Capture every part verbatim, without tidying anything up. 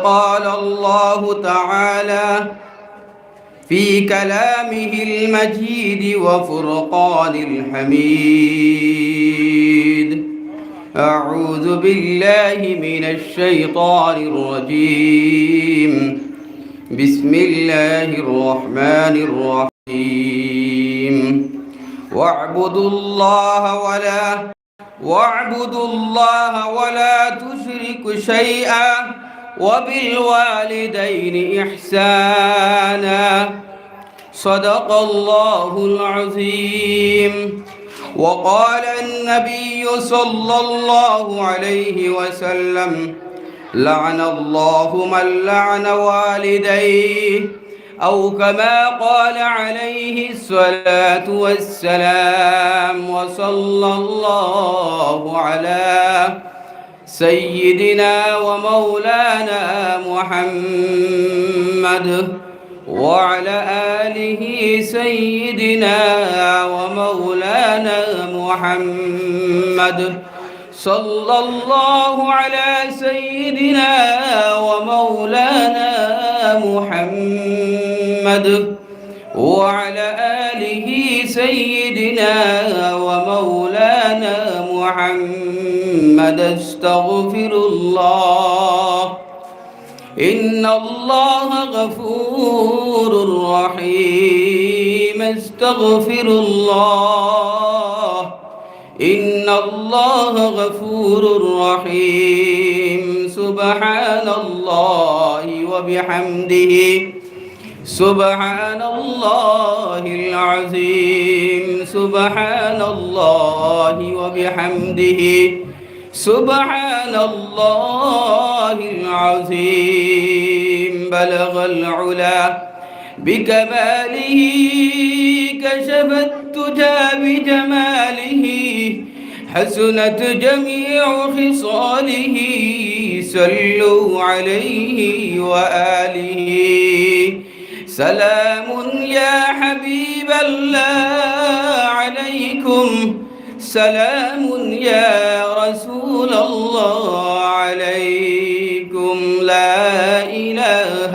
قال الله تعالى في كلامه المجيد وفرقان الحميد. أعوذ بالله من الشيطان الرجيم. بسم الله الرحمن الرحيم. واعبدوا الله ولا واعبدوا الله ولا تشركوا شيئا وبالوالدين إحسانا. صدق الله العظيم. وقال النبي صلى الله عليه وسلم: لعن الله من لعن والديه، أو كما قال عليه الصلاة والسلام. وصلى الله على سيدنا ومولانا محمد وعلى آله سيدنا ومولانا محمد. صلى الله على سيدنا ومولانا محمد وعلى آله سيدنا ومولانا محمد. أستغفر الله. إن الله غفور رحيم. أستغفر الله. إن الله غفور رحيم. سبحان الله وبحمده. سبحان الله العظيم. سبحان الله وبحمده. سبحان الله العظيم. بلغ العلا بكماله، كشف الدجى بجماله، حسنت جميع خصاله. صلوا عليه وآله. سلام يا حبيب الله عليكم، سلام يا رسول الله عليكم. لا إله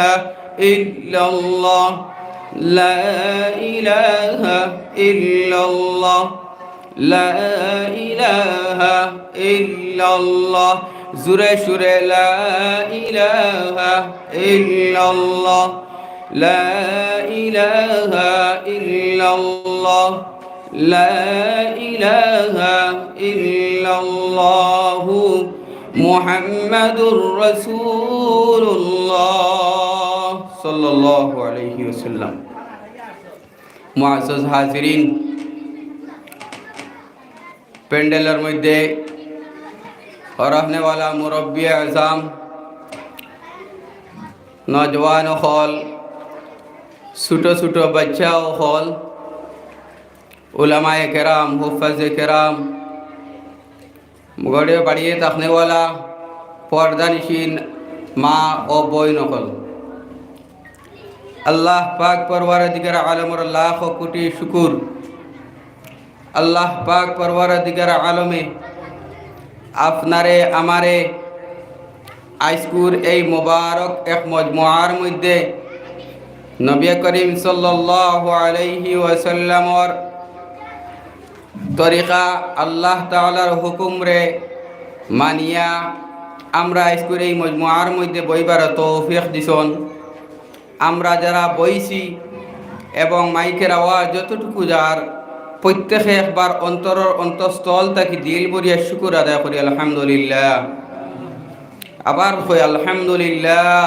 إلا الله، لا إله إلا الله، لا إله إلا الله. জোরে সুরে لا إله إلا الله، لا إله إلا الله، لا إله إلا الله، محمد رسول الله صلى الله عليه وسلم। মুআজ্জাজ হাজিরিন, প্যান্ডেলর মধ্যে রহনেওয়ালা মুরব্বি আজম, নওজোয়ান অকল, ছোট ছোট বাচ্চা অকল, উলামায়ে কেরাম, হুফাজে কেরাম, ঘরে বাড়িয়ে থাকনেওয়ালা পর্দানিশীন মা ও বইন অকল, আল্লাহ পাক পরওয়ারদিগার আলমর লাখ কোটি শুকুর। আল্লাহ পাক পরওয়ারদিগার আলমে আপনারে আমারে আইজকুর এই মোবারক এক মজমুয়ার মধ্যে নবী করিম সাল্লাল্লাহু আলাইহি ওয়াসাল্লামর তরিকা, আল্লাহ তাআলার হুকুমরে মানিয়া আমরা আইজকুর এই মজমুয়ার মধ্যে বইবার তৌফিক দিছন। আমরা যারা বইছি এবং মাইকের আওয়াজ যতটুকু যার, প্রত্যেকে একবার অন্তরর অন্তঃস্থল থাকি দিল ভরিয়া শুকুর আদায় করি, আলহামদুলিল্লাহ। আবার কই, আলহামদুলিল্লাহ।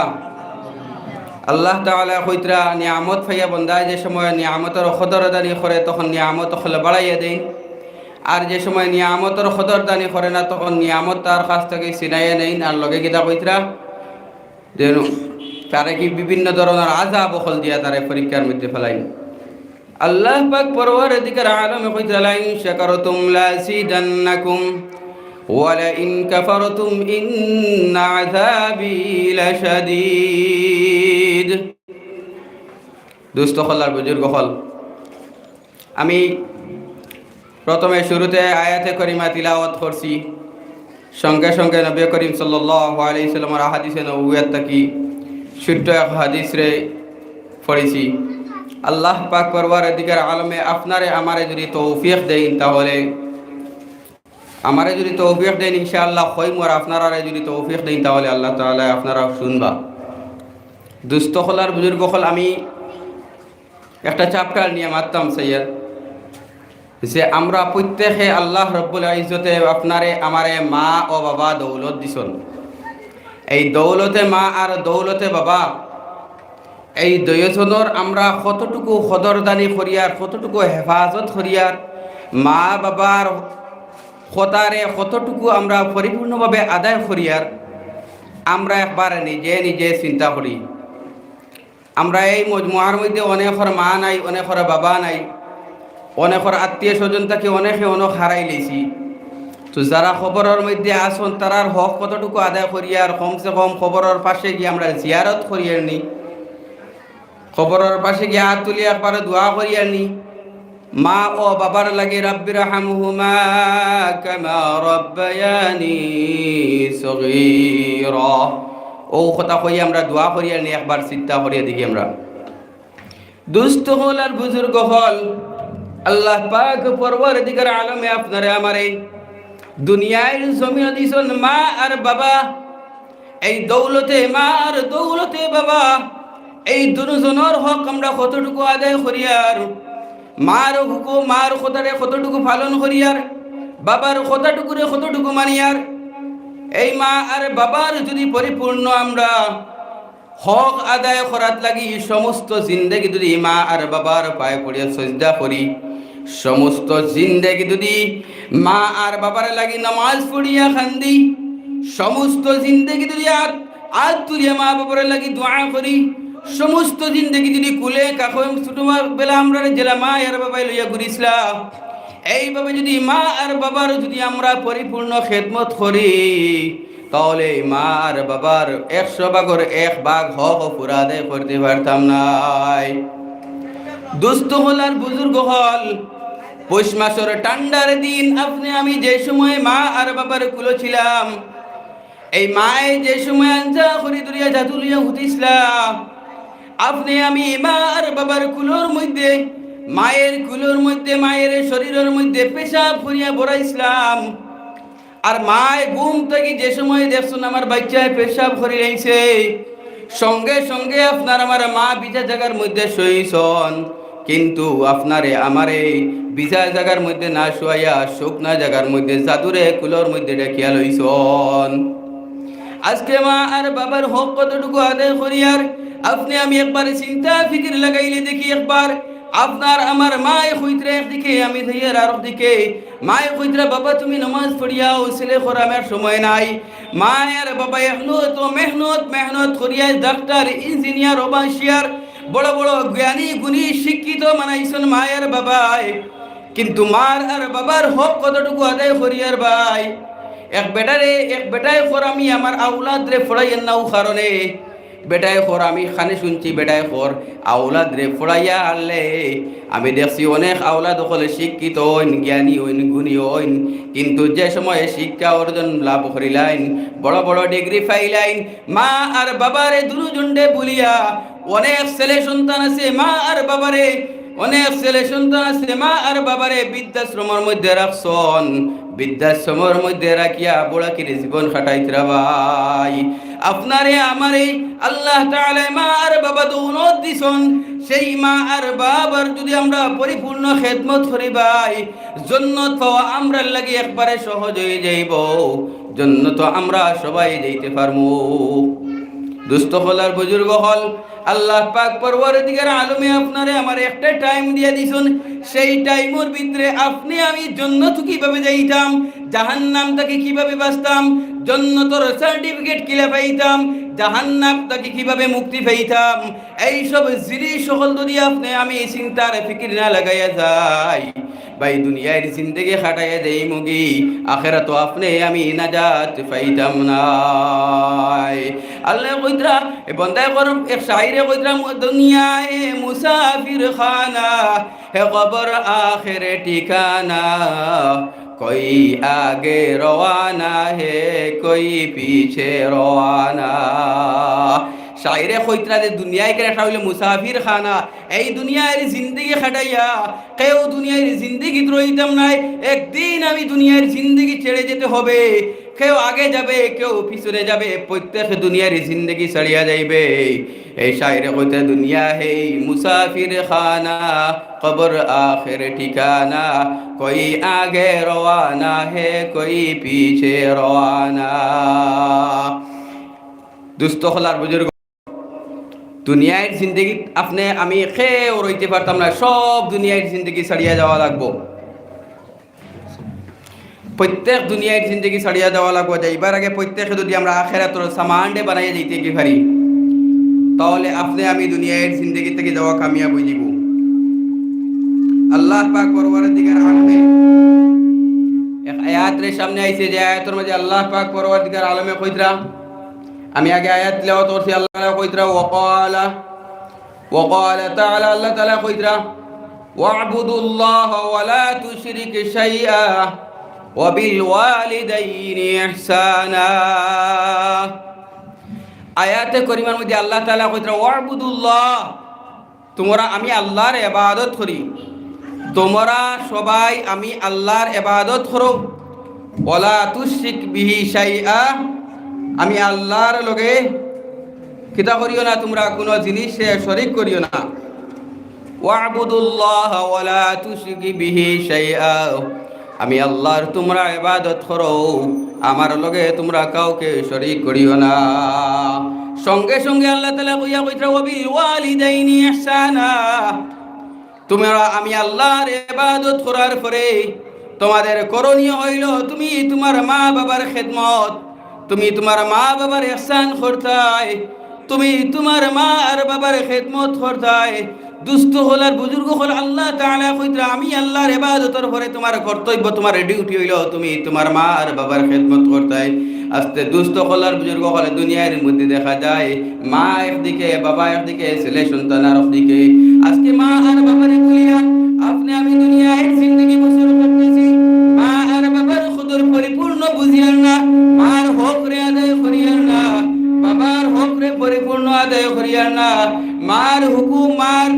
আল্লাহ তাআলা কইতরা, নিয়ামত পাইয়া বন্দায় যে সময় নিয়ামতর কদরদানি করে, তখন নিয়ামত অকল বাড়াইয়া দেইন, আর যে সময় নিয়ামতর কদরদানি করে না, তখন নিয়ামত তার কাছ থাকি ছিনাইয়া নেইন। আর লগে কিতা কইতরা? যেন তারে কি বিভিন্ন ধরনর আযাব অকল দিয়া তারে পরীক্ষার মধ্যে ফালাইন। আল্লাহ পাক পরওয়ারদিগার আলমে কইতরা, لئن شكرتم لأزيدنكم ولئن كفرتم إن عذابي لشديد। দোস্ত অকল আর বুজুর্গ অকল, আমি প্রথমে শুরুতে আয়াতে করিমা তিলাওয়াত করছি। সঙ্গে সঙ্গে নবী করিম সাল্লাল্লাহু আলাইহি সাল্লামর আহাদিসে নবুয়ত থাকি ছোট্ট এক হাদিসরে পড়ছি। আল্লাহ পাক পরওয়ারদিগার আলমে আপনারে আমারে যদি তৌফিক দেইন, তাহলে আমারে যদি তৌফিক দেইন, ইনশাআল্লাহ কইমু, আর আপনারারে যদি তৌফিক দেইন, তাহলে আল্লাহ তাআলা আপনারা শুনবা। দুস্ত অকল আর বুজুর্গ অকল, আমি একটা chapter নিয়া মাততাম চাইয়ার যে আমরা প্রত্যেকে আল্লাহ রব্বুল ইজ্জতে আপনারে আমারে মা ও বাবা দৌলত দিছইন। এই দৌলতে মা আর দৌলতে বাবা, এই দুইজনর আমরা কতটুকু কদরদানি করিয়ার, কতটুকু হেফাজত করিয়ার, মা বাবার কথারে কতটুকু আমরা পরিপূর্ণভাবে আদায় করিয়ার, আমরা একবার নিজে নিজে চিন্তা করি। আমরা এই মজমুয়ার মধ্যে অনেকর মা নাই, অনেকর বাবা নাই, অনেকর আত্মীয় স্বজন থাকি অনেকে অনেক হারাইলিছি। তো যারা কবরর মধ্যে আছইন, তারার হক কতটুকু আদায় করিয়ার, কমসে কম কবরর পাশে গিয়া আমরা জিয়ারত করিয়ার নি, কবরর পাশে গিয়া আত তুলি একবার দোয়া করিয়ার নি। মা ও বাবার লাগি, "রাব্বির হামহুমা কামা রাব্বায়ানি সগীরা।" ও কথা কই আমরা দোয়া করিয়ার নি, একবার চিন্তা করিয়া দেখি আমরা। দুস্ত অকল আর বুজুর্গ অকল, আল্লাহ পাক পরওয়ারদিগার আলমে আপনারে আমারে দুনিয়ার জমিন দিছইন মা আর বাবা। এই দৌলতে মা আর দৌলতে বাবা, এই দুজনর হক আমরা কতটুকু আদায় করিয়ার, মার হুকুম, মার কথারে কতটুকু পালন করিয়ার, বাবার কথাটুকুরে কতটুকু মানিয়ার, এই মা আর বাবার যদি পরিপূর্ণ আমরা হক আদায় করাত লাগি সমস্ত জিন্দেগি যদি মা আর বাবার পায়ে পড়িয়া সজদা করি, সমস্ত জিন্দেগি যদি মা আর বাবার লাগি নামাজ পড়িয়া কান্দি, সমস্ত জিন্দেগি যদি আত, আত তুলিয়া মা বাবার লাগি দোয়া করি, সমস্ত জিন্দেগি যদি কুলে কাখে ছোট বেলা আমরা যেলা মা আর বাবায় লইয়া ঘুরিছলা, এইভাবে যদি মা আর বাবার যদি আমরা পরিপূর্ণ খেদমত করি, তাহলে এই মা আর বাবার একশো ভাগর এক ভাগ হক পুরা আদায় করতে পারতাম নায়। দুস্ত অকল আর বুজুর্গ অকল, পৌষ মাসর ঠান্ডার দিন আপনে আমি যে সময় মা আর বাবার কুলো ছিলাম, এই মায়ে যে সময় আঞ্জা করি ধরিয়া জাতু লইয়া উঠিছলা, আপনে আমি মা আর বাবার কুলোর মধ্যে, মায়ের কুলোর মধ্যে, মায়ের শরীরর মধ্যে পেশাব করিয়া বড়াইছলাম। আর মায়ে ঘুম থাকি যে সময় দেখছইন আমার বাইচ্চায় পেশাব করি আইছে, সঙ্গে সঙ্গে আপনার আমার মা ভিজা জাগার মধ্যে শুইছইন, কিন্তু আপনারে আমারে ভিজা জাগার মধ্যে না শুয়াইয়া শুকনা জাগার মধ্যে জাতুরে কুলোর মধ্যে ডাকিয়া লইছইন। আজকে মা আর বাবার হক কতটুকু আদায় করিয়ার, আপনে আমি একবার চিন্তা ফিকির লাগাইলে দেখি একবার, আপনার আমার মায়ে কইতরা একদিকে, আমি যাইয়ার আরক দিকে। মায়ে কইতরা, "বাবা, তুমি নমাজ পড়িয়াও, ছেলে কর আমার সময় নাই।" মায়ে আর বাবা এখনো তো মেহনত, মেহনত করিয়া ডাক্তার, ইঞ্জিনিয়ার, ওবাসিয়ার, বড় বড় জ্ঞানী, গুণী, শিক্ষিত বানাইছইন মায়ে আর বাবায়। কিন্তু মার আর বাবার হক কতটুকু আদায় করিয়ার ভাই? এক বেটারে, এক বেটায় কর আমি আমার আওলাদরে পড়াইয়ার না অউ কারণে। বেটায় কর আমি কানে শুনছি, বেটায় কর আওলাদরে পড়াইয়া আনলে আমি দেখছি অনেক আওলাদ অকলে শিক্ষিত অইন, জ্ঞানী অইন, গুণী অইন, কিন্তু যে সময়ে শিক্ষা অর্জন লাভ করিলাইন, বড় বড় ডিগ্রি পাইলাইন, মা আর বাবারে দুরুজনরে ভুলিয়া অনেক ছেলে সন্তান আছে মা আর বাবারে, অনেক ছেলে সন্তান আছে মা আর বাবারে বৃদ্ধাশ্রমর মধ্যে রাখছইন, বৃদ্ধাশ্রমর মধ্যে রাখিয়া বুড়াকির জীবন কাটাইতরা ভাই। আপনারে আমারে আল্লাহ তাআলায় মা আর বাবা দৌলত দিছইন, সেই মা আর বাবার যদি আমরা পরিপূর্ণ খেদমত করি ভাই, জন্নত পাওয়া আমরার লাগি একবারে সহজ অইযাইবো। জন্নত আমরা সবাই যাইতে পারমু। দুস্ত অকল আর বুজুর্গ অকল, আল্লাহ পাক পরওয়ারদিগার আলমে আপনারে আমারে একটা টাইম দিয়া দিছইন, সেই টাইমর ভিতরে আপনে আমি জন্নত কিভাবে যাইতাম, জাহান্নাম থাকি কিভাবে বাঁচতাম, জন্নতর সার্টিফিকেট কিলা পাইতাম, জাহান্নাম থাকি কিভাবে মুক্তি পাইতাম, এইসব জিনিস অকল যদি আপনে আমি চিন্তার ফিকির না লাগাইয়া যাই, ভাই, দুনিয়ার জিন্দেগি কাটাইয়া দেইমুগি, আখেরাতো আপনে আমি নাজাত পাইতাম নায়। আল্লায় কইতরা, এ বন্দায় কর, এক শাইরে কইতরা, "দুনিয়ায় মুসাফির খানা, হে কবর আখের ঠিকানা, کوئی آگے روانہ ہے، کوئی پیچھے روانہ۔ শায়রে কইতরা যে দুনিয়া ইখান একটা অইলো মুসাফির খানা, এই দুনিয়ার জিন্দেগি খাটাইয়া কেউ দুনিয়ার জিন্দেগিত রইতাম নায়। একদিন আমি দুনিয়ার জিন্দেগি ছেড়ে যেতে হবে। কেউ আগে যাবে, কেউ পিছনে যাবে, প্রত্যেকে দুনিয়ার জিন্দেগি ছাড়িয়া যাইবে। এই শায়রে কইতরা দুনিয়া হে মুসাফির খানা, কবর আখের ঠিকানা, کوئی آگے روانہ ہے، کوئی پیچھے روانہ۔ দুস্ত অকল আর বুজুর্গ, দুনিয়ার জিন্দেগিত আপনে আমি কেউ রইতে পারতাম নায়, সব দুনিয়ার জিন্দেগি ছাড়িয়া যাওয়া লাগবো। প্রত্যেক দুনিয়ার জিন্দেগি ছাড়িয়া যাওয়া লাগবো। যাইবার আগে প্রত্যেকে যদি আমরা আখেরাতর সামানরে বানাইয়া যাইতে কি পারি, তাহলে আপনে আমি দুনিয়ার জিন্দেগি থাকি যাওয়া কামিয়াব অইযিবো। আল্লাহ পাক পরওয়ারদিগার আলমে এক আয়াতরে সামনে আইছে, যে আয়াতর মাঝে আল্লাহ পাক পরওয়ারদিগার আলমে কইতরা, আমি আগে আয়াত তিলাওয়াত করছি, আল্লাহ কইতরা, وقال وقال تعالى, আল্লাহ তাআলা কইতরা, واعبدوا الله ولا تشركوا شيئا وبالوالدين إحسانا। আয়াতে করিমার মধ্যে আল্লাহ তাআলা কইতরা, واعبدوا الله, তোমরা আমি আল্লাহর ইবাদত করি, তোমরা সবাই আমি আল্লাহর ইবাদত করো। ولا تشركوا به شيئا, আমি আল্লাহর লগে কিতা করিও না, তোমরা কোনো জিনিসে শরিক করিও না। واعبدوا الله ولا تشركوا به شيئا, আমি আল্লাহর তোমরা ইবাদত করো, আমার লগে তোমরা কাউকে শরিক করিও না। সঙ্গে সঙ্গে আল্লাহ তাআলা কইয়া কইতরা, وبالوالدين إحسانا, তোমরা আমি আল্লাহর ইবাদত করার পরে তোমাদের করণীয় অইলো তুমি তোমার মা বাবার খেদমত, তুমি তোমার মা বাবার ইহসান করতায়, তুমি তোমার মা আর বাবার খেদমত করতায়। দুস্ত অকল আর বুজুর্গ অকল, আল্লাহ তাআলা কইতরা, আমি আল্লাহর ইবাদতর পরে তোমার কর্তব্য, তোমার ডিউটি অইলো তুমি তোমার মা আর বাবার খেদমত করতায়। আস্তে দুস্ত অকল আর বুজুর্গ অকল, দুনিয়ার মধ্যে দেখা যায় মা একদিকে, বাবা একদিকে, ছেলে সন্তান আরক দিকে। আজকে মা আর বাবারে ভুলিয়া আপনে আমি দুনিয়ার জিন্দেগি বসর করতেছি। মা আর বাবার কদর পরিপূর্ণ বুঝিয়ার না, মার হকরে আদায় করিয়ার না, বাবার হকরে পরিপূর্ণ আদায় করিয়ার না, মার হুকুম, মার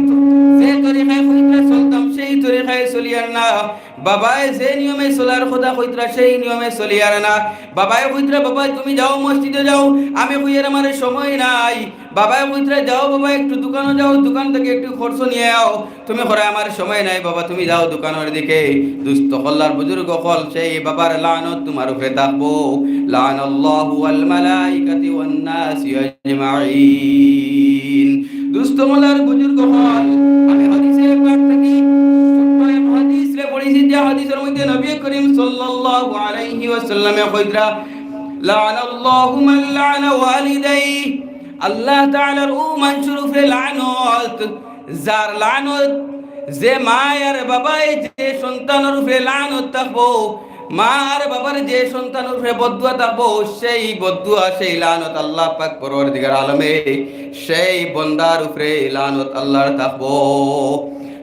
যে তরিকায় কইতরা চলতাম সেই তরিকায় চলিয়ার না, বাবায় যে নিয়মে চলার কথা কইতরা সেই নিয়মে চলিয়ার না। বাবায় কইতরা, বাবা তুমি যাও মসজিদে যাও, আমি কইয়ার আমার সময় নাই। বাবায় কইতরা, যাও বাবা একটু দোকানো যাও, দোকান থাকি একটু খরচ নিয়া আও। তুমি করায় আমার সময় নাই বাবা, তুমি যাও দোকানর দিকে। দুস্ত অকল আর বুজুর্গ অকল, সেই বাবার লানত তোমার উপরে থাকবো। لعن الله الملائكة والناس أجمعين। দুস্ত অকল আর বুজুর্গ অকল, আমি হাদিসে পাক থাকি ছোট্ট এক হাদিসরে পড়ছি, যে হাদিসর মধ্যে নবী করিম সাল্লাল্লাহু আলাইহি ওয়াসাল্লামে কইতরা, لعن الله من لعن والديه। আল্লাহ তাআলার অউ মানষর উপরে লানত, যার লানত, যে মা আর বাবায় যে সন্তানর উপরে লানত থাকবো, মা আর বাবার যে সন্তানর উপরে বদদুয়া থাকবো, সেই বদদুয়া, সেই লানত আল্লাহ পাক পরওয়ারদিগার আলমে সেই বন্দার উপরে লানত আল্লাহর থাকবো।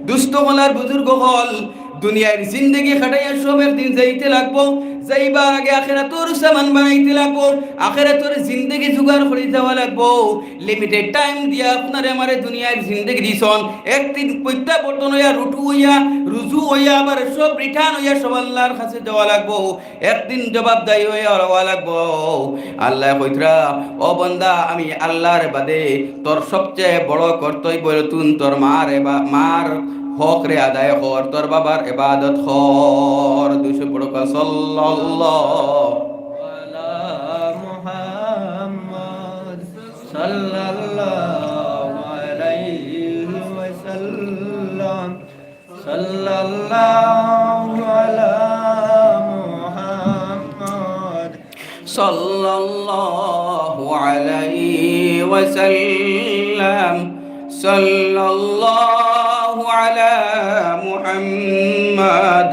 দুস্ত অকল আর বুজুর্গ অকল, দুনিয়ার জিন্দেগি খাটাইয়া সব একদিন যাইতে লাগবো। যাইবার আগে আখেরাতর সামান বানাইতে লাগবো, আখেরাতর জিন্দেগি জোগাড় করি যাওয়া লাগবো। Limited time দিয়া আপনারে আমারে দুনিয়ার জিন্দেগি দিছন। একদিন প্রত্যাবর্তন অইয়া, রুজু অইয়া, রুজু অইয়া, আবার সব return অইয়া সব আল্লাহর কাছে যাওয়া লাগবো। একদিন জবাবদারি অইয়া রওয়া লাগবো। আল্লায় কইতরা, ও বন্দা, আমি আল্লাহর বাদে তোর সবচেয়ে বড় কর্তব্য অইলো তুই তোর মার এবা-, মার হকরে আদায় কর, তোর বাবার ইবাদত কর। দুশো পড়ো, কও, সাল্লাল্লাহু আলা মুহাম্মদ, সাল্লাল্লাহু আলাইহি ওয়াসাল্লাম। صلى الله على محمد، صلى الله عليه وسلم، صلى الله على محمد،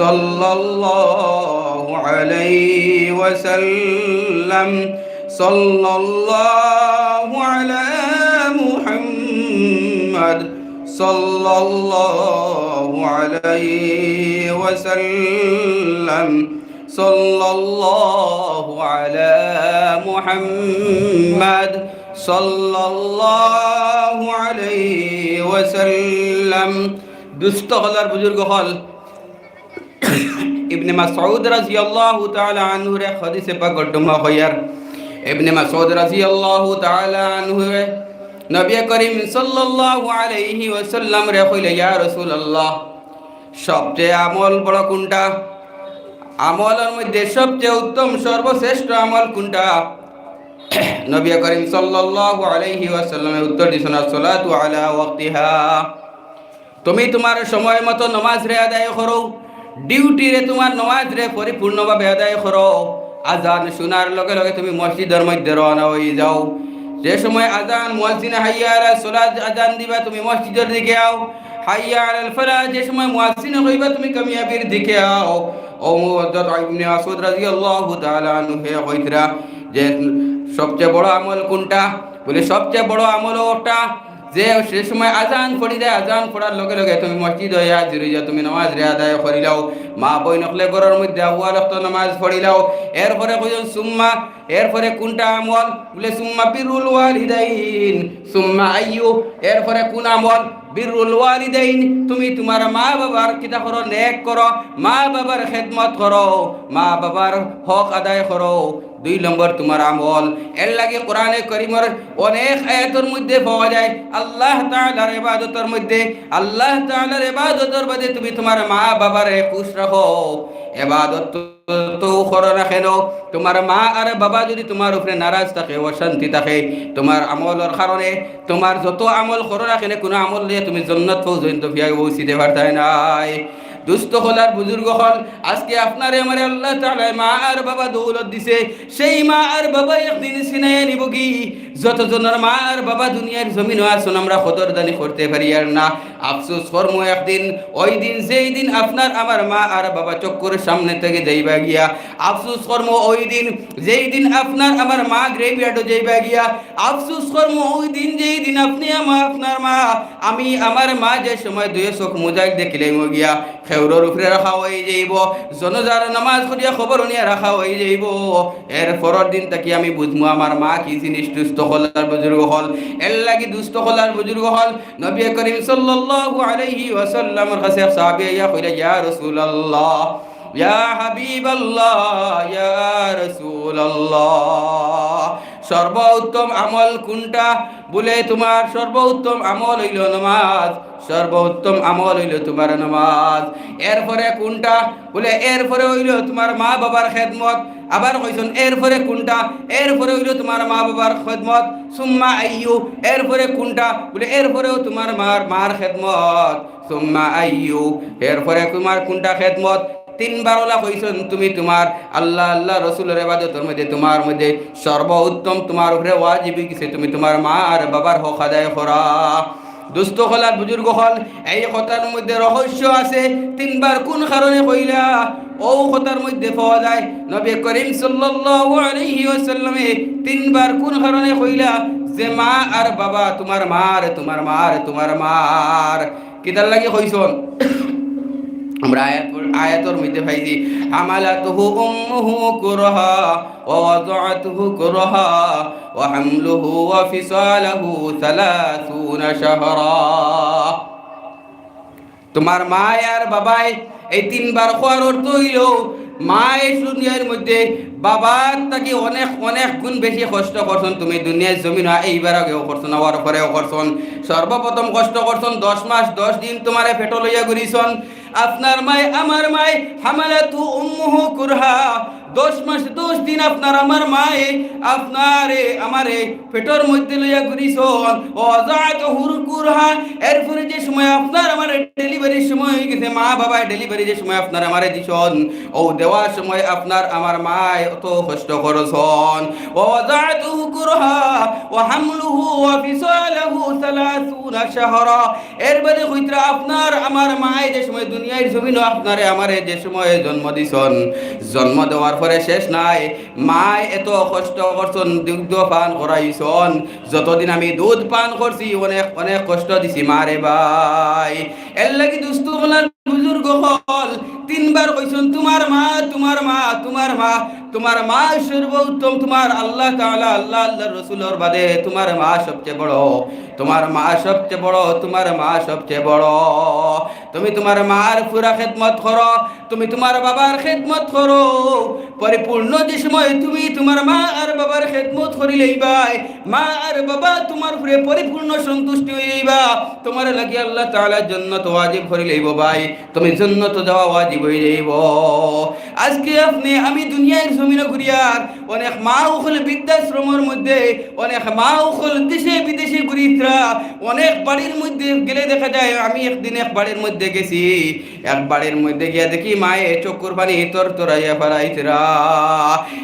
صلى الله عليه وسلم، صلى الله على محمد، সাল্লাল্লাহু আলাইহি ওয়াসাল্লাম। সাল্লাল্লাহু আলা মুহাম্মাদ সাল্লাল্লাহু আলাইহি ওয়াসাল্লাম। দুস্ত অকল আর বুজুর্গ অকল, ইবনে মাসউদ রাদিয়াল্লাহু তাআলা আনহুর এক হাদিসে পাক ঘটনা কইয়ার। ইবনে মাসউদ রাদিয়াল্লাহু তাআলা আনহুরে নবী করিম সাল্লাল্লাহু আলাইহি ওয়াসাল্লামরে কইলে, "ইয়া রাসূলুল্লাহ, সবচেয়ে আমল বড় কোনটা? আমলর মধ্যে সবচেয়ে উত্তম, সর্বশ্রেষ্ঠ আমল কোনটা?" নবী করিম সাল্লাল্লাহু আলাইহি ওয়াসাল্লামে উত্তর দিছইন, "আসসালাতু আলা ওয়াক্তিহা।" তুমি তুমার সময় মতো নমাজরে আদায় করো, ডিউটিরে তুমার নমাজরে পরিপূর্ণভাবে আদায় করো। আজান শুনার লগে লগে তুমি মসজিদর মধ্যে রওনা অই যাও। যে সময় আজান, মুয়াজ্জিনে হাইয়া আলা সালাত আজান দিবা, তুমি মসজিদর দিকে আও। হাইয়া আলাল ফালাহ, যে সময় মুয়াজ্জিনে কইবা, তুমি কামিয়াবির দিকে আও। ও হযরত ইবনে মাসউদ রাদিয়াল্লাহু তাআলা আনহু হে কইতরা যে সবচেয়ে বড় আমল কোনটা? বলে, সবচেয়ে বড় আমল ওটা যে, সে সময় আজান পড়ি যায়, আজান পড়ার লগে লগে তুমি মসজিদো হাজির অই যাও, তুমি নমাজরে আদায় করিলাও। মা বইন অকলে ঘরর মধ্যে আউয়াল ওয়াক্ত নমাজ পড়িলাও। এরপরে কইছইন সুম্মা, এরপরে কোনটা আমল? বলে, সুম্মা বিররুল ওয়ালিদাইন। সুম্মা আইয়ু, এরপরে কোন আমল? বিররুল ওয়ালিদাইন। তুমি তুমার মা বাবার কিতা করো? নেক করো, মা বাবার খেদমত করো, মা বাবার হক আদায় করো। দুই নম্বর তুমার আমল। এর লাগি কোরআনে করিমর অনেক আয়াতর মধ্যে পাওয়া যায়, আল্লাহ তাআলার ইবাদতর মধ্যে, আল্লাহ তাআলার ইবাদতর বাদে তুমি তুমার মা বাবারে খুশ রাখো। ইবাদত তো করো না কেন, তুমার মা আর বাবা যদি তুমার উপরে নারাজ থাকে, অশান্তি থাকে, তুমার আমলর কারণে, তুমার যত আমল করো না কেন, কোনো আমল লইয়া তুমি জন্নত পর্যন্ত ফিয়া পৌঁছিতে পারতায় নায়। দুস্ত অকল আর বুজুর্গ অকল, আজকে আপনারে আমারে আল্লাহ তাআলায় মা আর বাবা দৌলত দিছে। সেই মা আর বাবা একদিন ছিনাইয়া নিবগি। যতজনর মা আর বাবা দুনিয়ার জমিনো আছইন, আমরা কদরদানি করতে পারিয়ার না। আফসোস করমু একদিন, ওই দিন, যেই দিন আপনার আমার মা আর বাবা চক্ষুর সামনে থাকি যাইবা গিয়া। আফসোস করমু ওই দিন, যেই দিন আপনার আমার মা graveyard-ও যাইবা গিয়া। আফসোস করমু ওই দিন, যেই দিন আপনি আমা-, আপনার মা, আমি আমার মা যে সময় দুইও চোখ মুজাইল দেখিলাইমু গিয়া, খেউরর উপরে রাখা অই যাইবো, জনাজার নমাজ পড়িয়া কবরো নিয়া রাখা অই যাইবো। এর পরর দিন থাকি আমি বুঝমু আমার মা কি জিনিস। দুস্ত অকল আর বুজুর্গ অকল, এর লাগি দুস্ত অকল আর বুজুর্গ অকল, নবী করিম সাল্লাল্লাহু আলাইহি ওয়াসাল্লামর কাছে এক সাহাবী আইয়া কইলা, ইয়া রাসূলুল্লাহ, ইয়া হাবিবাল্লাহ, ইয়া রাসূলুল্লাহ, সর্বোত্তম আমল কোনটা? বলে, তুমার সর্বোত্তম আমল অইলো নমাজ, সর্বোত্তম আমল অইলো তুমার নমাজ। এরপরে কোনটা? বলে, এরপরে অইলো তুমার মা বাবার খেদমত। আবার কইছইন, এরপরে কোনটা? এরপরে অইলো তুমার মা বাবার খেদমত। সুম্মা আইয়ু, এরপরে কোনটা? বলে, এরপরেও তুমার মার, মার খেদমত। সুম্মা আইয়ু, এরপরে তুমার কোনটা খেদমত? তিনবার ওলা কইছইন, তুমি তুমার আল্লাহ, আল্লাহ রসুলর ইবাদতর মধ্যে, তুমার মধ্যে সর্বোত্তম, তুমার উপরে ওয়াজিব অই গেছে, তুমি তুমার মা আর বাবার হক আদায় করা। দুস্ত অকল আর বুজুর্গ অকল, এই কথার মধ্যে রহস্য আছে। তিনবার কোন কারণে কইলা? অউ কথার মধ্যে পাওয়া যায়, নবী করিম সাল্লাল্লাহু আলাইহি ওয়াসাল্লামে তিনবার কোন কারণে কইলা যে মা আর বাবা, তুমার মার, তুমার মার, তুমার মার। কিতার লাগি কইছইন? আমরা আয়াত, আয়াতর মধ্যে পাইছি, হামালাতহু উম্মুহু কুরহা ওয়া ওয়াদাআতহু কুরহা ওয়া হামলুহু ওয়া ফিসালুহু সালাসুনা শাহরা। তুমার মায় আর বাবায়, এই তিনবার কওয়ার অর্থ অইলো, মায় দুনিয়ার মধ্যে বাবার থাকি অনেক, অনেক গুণ বেশি কষ্ট করছইন। তুমি দুনিয়ার জমিনো আইবার আগেও করছইন, আওয়ার পরেও করছইন। সর্বপ্রথম কষ্ট করছইন, দশ মাস দশ দিন তুমারে পেটো লইয়া ঘুরিছইন। আপনার মায়, আমার মায়, হামালাতহু উম্মুহু কুরহা, দশ মাস দশ দিন আপনার আমার মায় আপনারে, আমারে পেটর মধ্যে লইয়া ঘুরিছইন। ওয়া ওয়াদাআতহু কুরহা, এরপরে যে সময় আপনার আমার ডেলিভারির সময় অই গেছে, মা বাবায় ডেলিভারি যে সময় আপনার আমারে দিছইন, অউ দেওয়ার সময় আপনার আমার মায় অত কষ্ট করছইন। ওয়া ওয়াদাআতহু কুরহা ওয়া হামলুহু ওয়া ফিসালুহু সালাসুনা শাহরা। এরবাদে কইতরা আপনার আমার মায় যে সময় দুনিয়ার জমিনো আপনারে আমারে যে সময় জন্ম দিছইন, জন্ম দেওয়ার করে শেষ নাই। মায় এত কষ্ট করছন, দুগ্ধ পান করাইছন, যতদিন আমি দুধ পান করছি অনেক অনেক কষ্ট দিছি মারে ভাই। এর লাগি দুস্ত অকল আর বুজুর্গ অকল তিনবার কইছন, "তুমার মা, তুমার মা, তুমার মা, তুমার মা সর্বোত্তম, তুমার আল্লাহ তাআলা, আল্লাহ, আল্লাহর রসুলর বাদে তুমার মা সবচেয়ে বড়, তুমার মা সবচেয়ে বড়, তুমার মা সবচেয়ে বড়।" তুমি তুমার মার পুরা খেদমত করো, তুমি তুমার বাবার খেদমত করো, পরিপূর্ণ যে সময় তুমি তুমার মা আর বাবার খেদমত করি লইবায়, মা আর বাবা তুমার উপরে পরিপূর্ণ সন্তুষ্টি অই যাইবা, তুমার লাগি আল্লাহ তাআলা জন্নত ওয়াজিব করি লইবো ভাই, তুমি জন্নত যাওয়া ওয়াজিব অই যাইবো। আজকে আপনে আমি দুনিয়ার জমিনো ঘুরিয়ার, অনেক মা অকল বৃদ্ধাশ্রমর মধ্যে, অনেক মা অকল দেশে বিদেশে ঘুরিত্রা, অনেক বাড়ির মধ্যে গেলে দেখা যায়, আমি একদিন এক বাড়ির মধ্যে গেছি, এক বাড়ির মধ্যে গিয়া দেখি মায়ে চকুর পানি তরতরাইয়া ফালাইত্রা।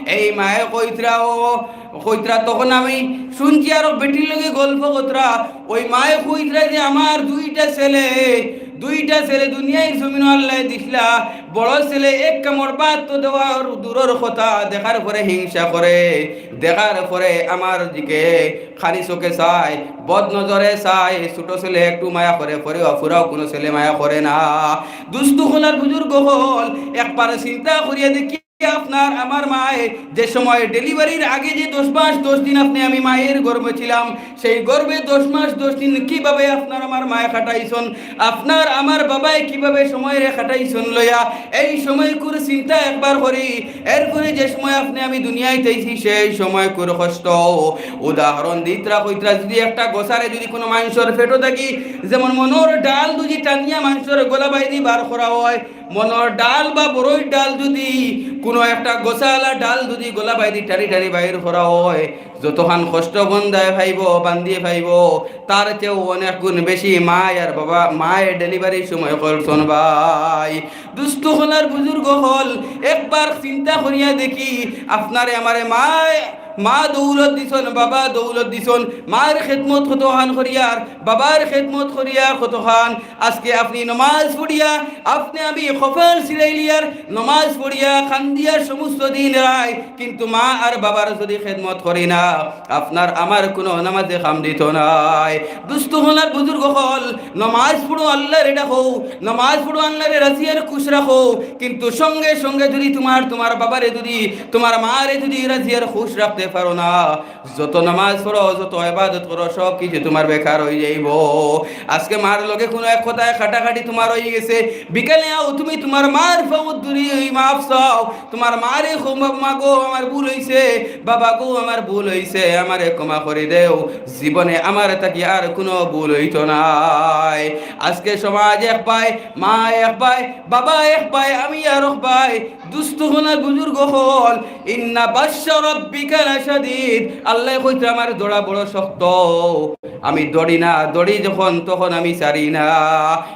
এই মায়ে কইত্রা, ও কইত্রা, তখন আমি শুনছি আরো বেটির লগে গল্প করত্রা। ওই মায়ে কইত্রা যে আমার দুইটা ছেলে, দুইটা ছেলে দুনিয়ার জমিনো আল্লায় দিছলা। বড় ছেলে এক কামড় ভাত তো দেওয়ার দূরর কথা, দেখার পরে হিংসা করে, দেখার পরে আমার দিকে খালি চোখে চায়, বদ নজরে চায়। ছোট ছেলে একটু মায়া করে, পরেও পুরাও কুনু ছেলে মায়া করে না। দুস্ত অকল আর বুজুর্গ অকল, একবার চিন্তা করিয়া দেখি, আপনার আমার মায়ে যে সময় ডেলিভারির আগে যে দশ মাস দশ দিন আপনে আমি মায়ের গর্ভে ছিলাম, সেই গর্ভে দশ মাস দশ দিন কিভাবে আপনার আমার মায়ে কাটাইছন, আপনার আমার বাবায় কিভাবে সময়রে কাটাইছন লইয়া, এই সময়কুর চিন্তা একবার করি। এরপরে যে সময় আপনে আমি দুনিয়াত আইছি, সেই সময়কুর কষ্ট। উদাহরণ দিত্রা কইত্রা, যদি একটা গছারে যদি কুনু মানষর পেটো থাকি, যেমন মনর ডাল যদি টানিয়া মানষর গলা বাইদি বার করা হয়, মনর ডাল বা বড়ইর ডাল যদি কুনু একটা গছাআলা ডাল যদি গলা বাইদি টানি টানি বাইর করা হয়, যতখান কষ্ট বন্দায় পাইবো, বান্দিয়ে পাইবো, তার চেয়েও অনেক গুণ বেশি মায় আর বাবা, মায়ে ডেলিভারির সময় করছন ভাই। দুস্ত অকল আর বুজুর্গ অকল, একবার চিন্তা করিয়া দেখি, আপনারে আমারে মায়, মা দৌলত দিছন, বাবা দৌলত দিছন, মার খেদমত কতখান করিয়ার, বাবার খেদমত করিয়ার কতখান। আজকে আপনে নমাজ পড়িয়া, আপনে আমি কপাল ছিলাইলিয়ার, নমাজ পড়িয়া কান্দিয়ার সমস্ত দিন রায়, কিন্তু মা আর বাবার যদি খেদমত করি না, আপনার আমার কুনু নমাজে কাম দিতো নায়। দুস্ত অকল আর বুজুর্গ অকল, নমাজ পড়ো, আল্লারে ডাকো, নমাজ পড়ো, আল্লারে রাজি আর খুশ রাখো, কিন্তু সঙ্গে সঙ্গে যদি তুমার, তুমার বাবারে যদি, তুমার মারে যদি রাজি আর খুশ রাখতে পারো না, যত নমাজ পড়ো, যত ইবাদত করো, সব কিছু তুমার বেকার অই যাইবো। আজকে মার লগে কুনু এক কথায় কাটাকাটি তুমার অই গেছে, বিকালে আও তুমি তুমার মার পাও ধরি মাফ চাও, তুমার মারে কও, "মা গো, আমার ভুল অইছে, বাবা গো, আমার ভুল অইছে, আমারে ক্ষমা করি দেও, জীবনে আমার থাকি আর কুনু ভুল অইতো নায়।" আজকে সমাজ এক পায়, মা এক পায়, বাবা এক পায়, আমি আর এক পায়, দুস্ত অকল আর বুজুর্গ অকল, ইন্না বাতশা রাব্বিকা লাশাদীদ। আল্লায় কইত্রা আমার ধরা বড় শক্ত, আমি ধরি না, ধরি যখন তখন আমি ছাড়ি না।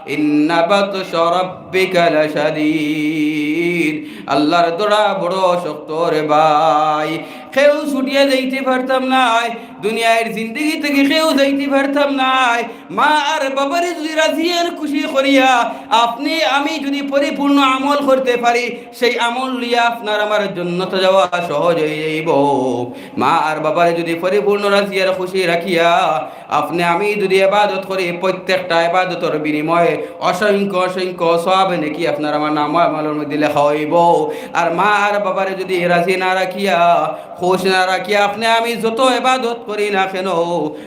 ইন্না বাতশা রাব্বিকা লাশাদীদ, আল্লার ধরা বড় শক্ত রে ভাই। কেউ ছুটিয়া যাইতে পারতাম নায়, দুনিয়ার জিন্দেগি থাকি কেউ যাইতে পারতাম নায়। মা আর বাবারে যদি রাজি আর খুশি করিয়া আপনে আমি যদি পরিপূর্ণ আমল করতে পারি, সেই আমল লইয়া আপনার আমার জন্নত যাওয়া সহজ অই যাইবো। মা আর বাবারে যদি পরিপূর্ণ রাজি আর খুশি রাখিয়া আপনে আমি যদি ইবাদত করি, প্রত্যেকটা ইবাদতর বিনিময়ে অসংখ্য অসংখ্য সওয়াব নেকি আপনার আমার নামা আমলর মধ্যে লেখা অইবো। আর মা আর বাবারে যদি রাজি না রাখিয়া, খুশ না রাখিয়া আপনে আমি যত ইবাদত করি না কেন,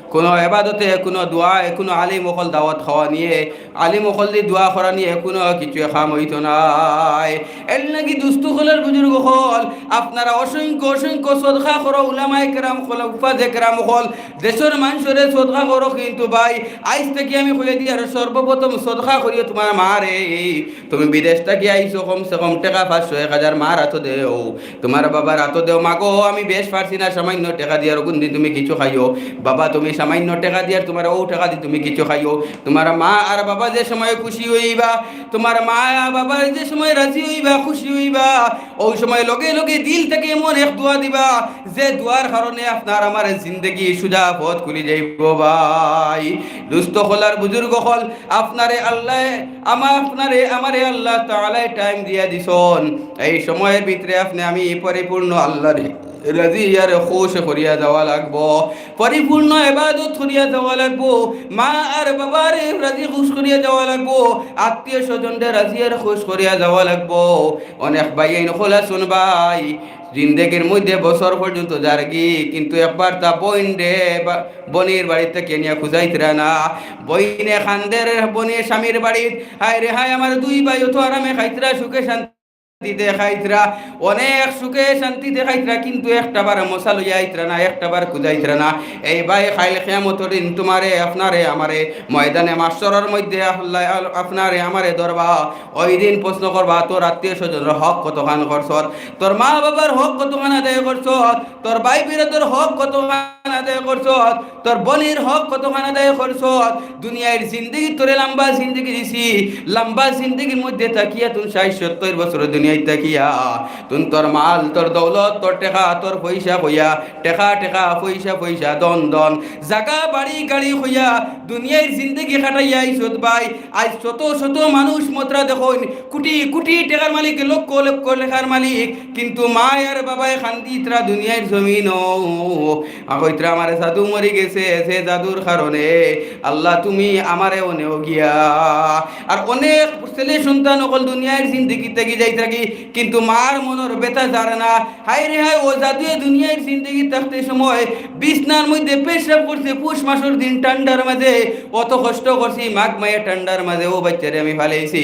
কুনু ইবাদতে, কুনু দোয়ায়, কুনু আলিম অকল দাওয়াত খাওয়ানিয়ে, আলিম অকলদি দোয়া করানিয়ে কুনু কিছু কাম অইতো নায়। এর লাগি দুস্ত অকল আর বুজুর্গ অকল, আপনারা অসংখ্য অসংখ্য সদকা করো, উলামায়ে কেরাম অকল, হুফাজে কেরাম অকল, দেশর মানষরে সদকা করো, কিন্তু ভাই, আইজ থাকি আমি কইয়া দিয়ার, সর্বপ্রথম সদকা করিও তুমার মারে। তুমি বিদেশ থাকি আইছো, কমসে কম টেকা পাঁচশো, এক হাজার মার আতো দেও। তুমার বাবার আতো দেও, "মা গো, আমি বেশ পারছি না, সামান্য টেকা দিয়ার অগুন দি তুমি কিছু খাইও। বাবা, তুমি সামান্য টেকা দিয়ার তুমার অউ টেকা দি তুমি কিছু খাইও। তুমার মা আর বাবা যে সময় খুশি অইবা, তুমার মা আর বাবা যে সময় রাজি অইবা, খুশি অইবা, অউ সময় লগে লগে দিল থাকি এমন এক দোয়া দিবা, যে দোয়ার কারণে আপনার আমার জিন্দেগি সুজা পথ খুলি যাইবো ভাই। দুস্ত অকল আর বুজুর্গ অকল, আপনারে আল্লায় আমা-, আপনারে আমারে আল্লাহ তাআলায় টাইম দিয়া দিছইন। এই সময়র ভিতরে আপনে আমি পরিপূর্ণ আল্লাহরে রাজি আর খুশ করিয়া যাওয়া লাগবো, পরিপূর্ণ ইবাদত করিয়া যাওয়া লাগবো, মা আর বাবারে রাজি খুশ করিয়া যাওয়া লাগবো, আত্মীয় স্বজনরে রাজি আর খুশ করিয়া যাওয়া লাগবো। অনেক ভাইয়াইন অকল আছইন ভাই, জিন্দেগির মধ্যে বছর পর্যন্ত যারগি, কিন্তু একবার তা বইনরে বা-, বইনর বাড়িত থাকি আনিয়া খুজাইতরা না। বইনে কান্দের, বইনে স্বামীর বাড়িত, "হায় রে হায়, আমার দুই ভাই অত আরামে খাইতরা, সুখে শান্তিতে খাইতরা, অনেক সুখে শান্তিতে খাইতরা, কিন্তু একটা বার মশা লইয়া আইতরা না, একটা বার খুজাইতরা না।" এই ভাই, কাইল কিয়ামতর দিন তুমারে, আপনারে, আমারে ময়দানে মাহশরর মধ্যে আল্লাহ আপনারে আমারে ধরবা। ওই দিন প্রশ্ন করবা, "তোর আত্মীয় স্বজনর হক কতখান করছত? তোর মা বাবার হক কতখান আদায় করছত? তোর ভাই বিরাদর হক কতখান আদায় করছত? তোর বইনর হক কতখান আদায় করছত?" দুনিয়ার জিন্দেগি তোরে লম্বা জিন্দেগি দিছি, লম্বা জিন্দেগির মধ্যে থাকিয়া তুন ষাইট সত্তইর বছর দুনিয়াত থাকিয়া তুন তোর মাল, তোর দৌলত, তোর টেকা, তোর পয়সা কইয়া, টেকা টেকা, পয়সা পয়সা, ধন ধন, জাগা বাড়ি গাড়ি কইয়া দুনিয়ার জিন্দেগি কাটাইয়া আইছত ভাই। আইজ শত শত মানুষ মতরা দেখইন, কুটি কুটি টেকার মালিক, লক্ষ লক্ষ টেকার মালিক, কিন্তু মা আর বাবায় কান্দিতরা দুনিয়ার জমিনো। আর কইতরা, "আমার জাদু মরি গেছে, যে জাদুর কারণে আল্লাহ তুমি আমারে অনেও গিয়া।" আর অনেক ছেলে সন্তান অকল দুনিয়ার জিন্দেগি থাকি যাইতরা গি, কিন্তু মার মনর ব্যথা যার না। হায় রে হায়, অউ জাদুয়ে দুনিয়ার জিন্দেগি থাকতে সময় বিছনার মধ্যে পেশাব করছে পুষ মাসর দিন ঠান্ডার মাঝে, অত কষ্ট করছি মাঘ মাহে ঠান্ডার মাঝে, অউ বাইচ্চারে আমি ফালাইছি।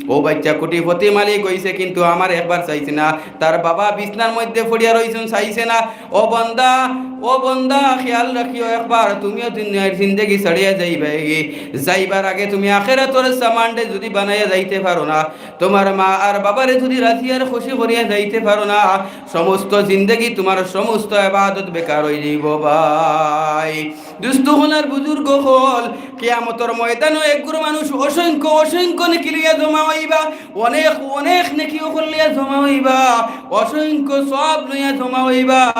অউ বাইচ্চা কুটিপতি মালিক অইছে, কিন্তু আমারে একবার চাইছে না। তার বাবা বিছনার মধ্যে পড়িয়া রইছইন, চাইছে না। ও বন্দা, ও বন্দা, খেয়াল রাখিও একবার, তুমিও দুনিয়ার জিন্দেগি ছাড়িয়া যাইবায় গি, যাইবার আগে তুমি আখেরাতর সামানরে যুদি বানাইয়া যাইতে পারো না, তুমার মা আর বাবারে যুদি রাজি আর খুশি করিয়া যাইতে পারো না, সমস্ত জিন্দেগি তুমার সমস্ত ইবাদত বেকার অইযিবো ভাই। দুস্ত অকল আর বুজুর্গ অকল, কিয়ামতর ময়দানো একগুলো মানুষ অসংখ্য অসংখ্য নেকি লইয়া জমা অইবা, অনেক অনেক নেকি অকল লইয়া জমা অইবা, অসংখ্য সওয়াব লইয়া জমা অইবা,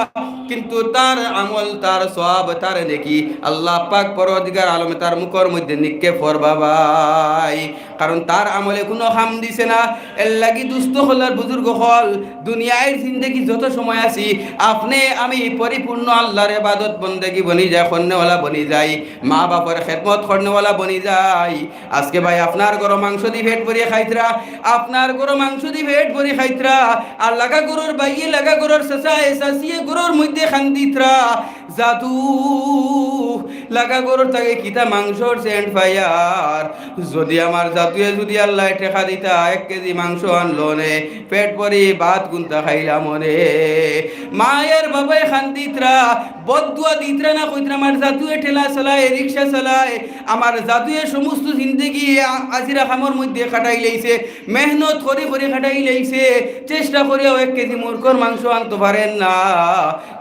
কিন্তু তার আমল, তার সওয়াব, তার নেকি আল্লাহ পাক পরওয়ারদিগার আলমে তার মুখর মধ্যে নিক্ষেপ করবা ভাই। কারণ তার আমলে কুনু কাম দিছে না। এরলাগি দুস্ত অকল আর বুজুর্গ অকল, দুনিয়ার জিন্দেগি যত সময় আছি, আপনে আমি পরিপূর্ণ আল্লাহর ইবাদত বন্দেগি বনি যায়, করনেওয়ালা বনি যাই, মা বাপর খেদমত করনেওয়ালা বনি যাই। আজকে ভাই আপনার ঘরো মাংস দি পেট ভরি খাইতরা, আপনার ঘরো মাংস দি পেট ভরি খাইতরা, আর লাগা ঘরর ভাইয়ে, লাগা ঘরর চাচায়, চাচিয়ে ঘরর মধ্যে কান্দিতরা, জাদু, লাগা ঘরর থাকি কিতা মাংসর সেন্ট পাইয়ার। যুদি আমার জাদুয়ে যুদি আল্লায় টেকা দিতা, এক কেজি মাংস আনলো নে, পেট ভরি ভাত গুনতা খাইলাম নে। মা আর বাবায় কান্দিতরা, বদদুয়া দিতরা না, কইতরা, "আমার জাদুয়ে ঠেলা চালায়, রিক্সা চালায়, আমার জাদুয়ে সমস্ত জিন্দেগি আ-, আজিরা কামর মধ্যে কাটাইলাইছে, মেহনত করি করি কাটাইলাইছে, চেষ্টা করিয়াও এক কেজি মুরগর মাংস আনতো পারের না।"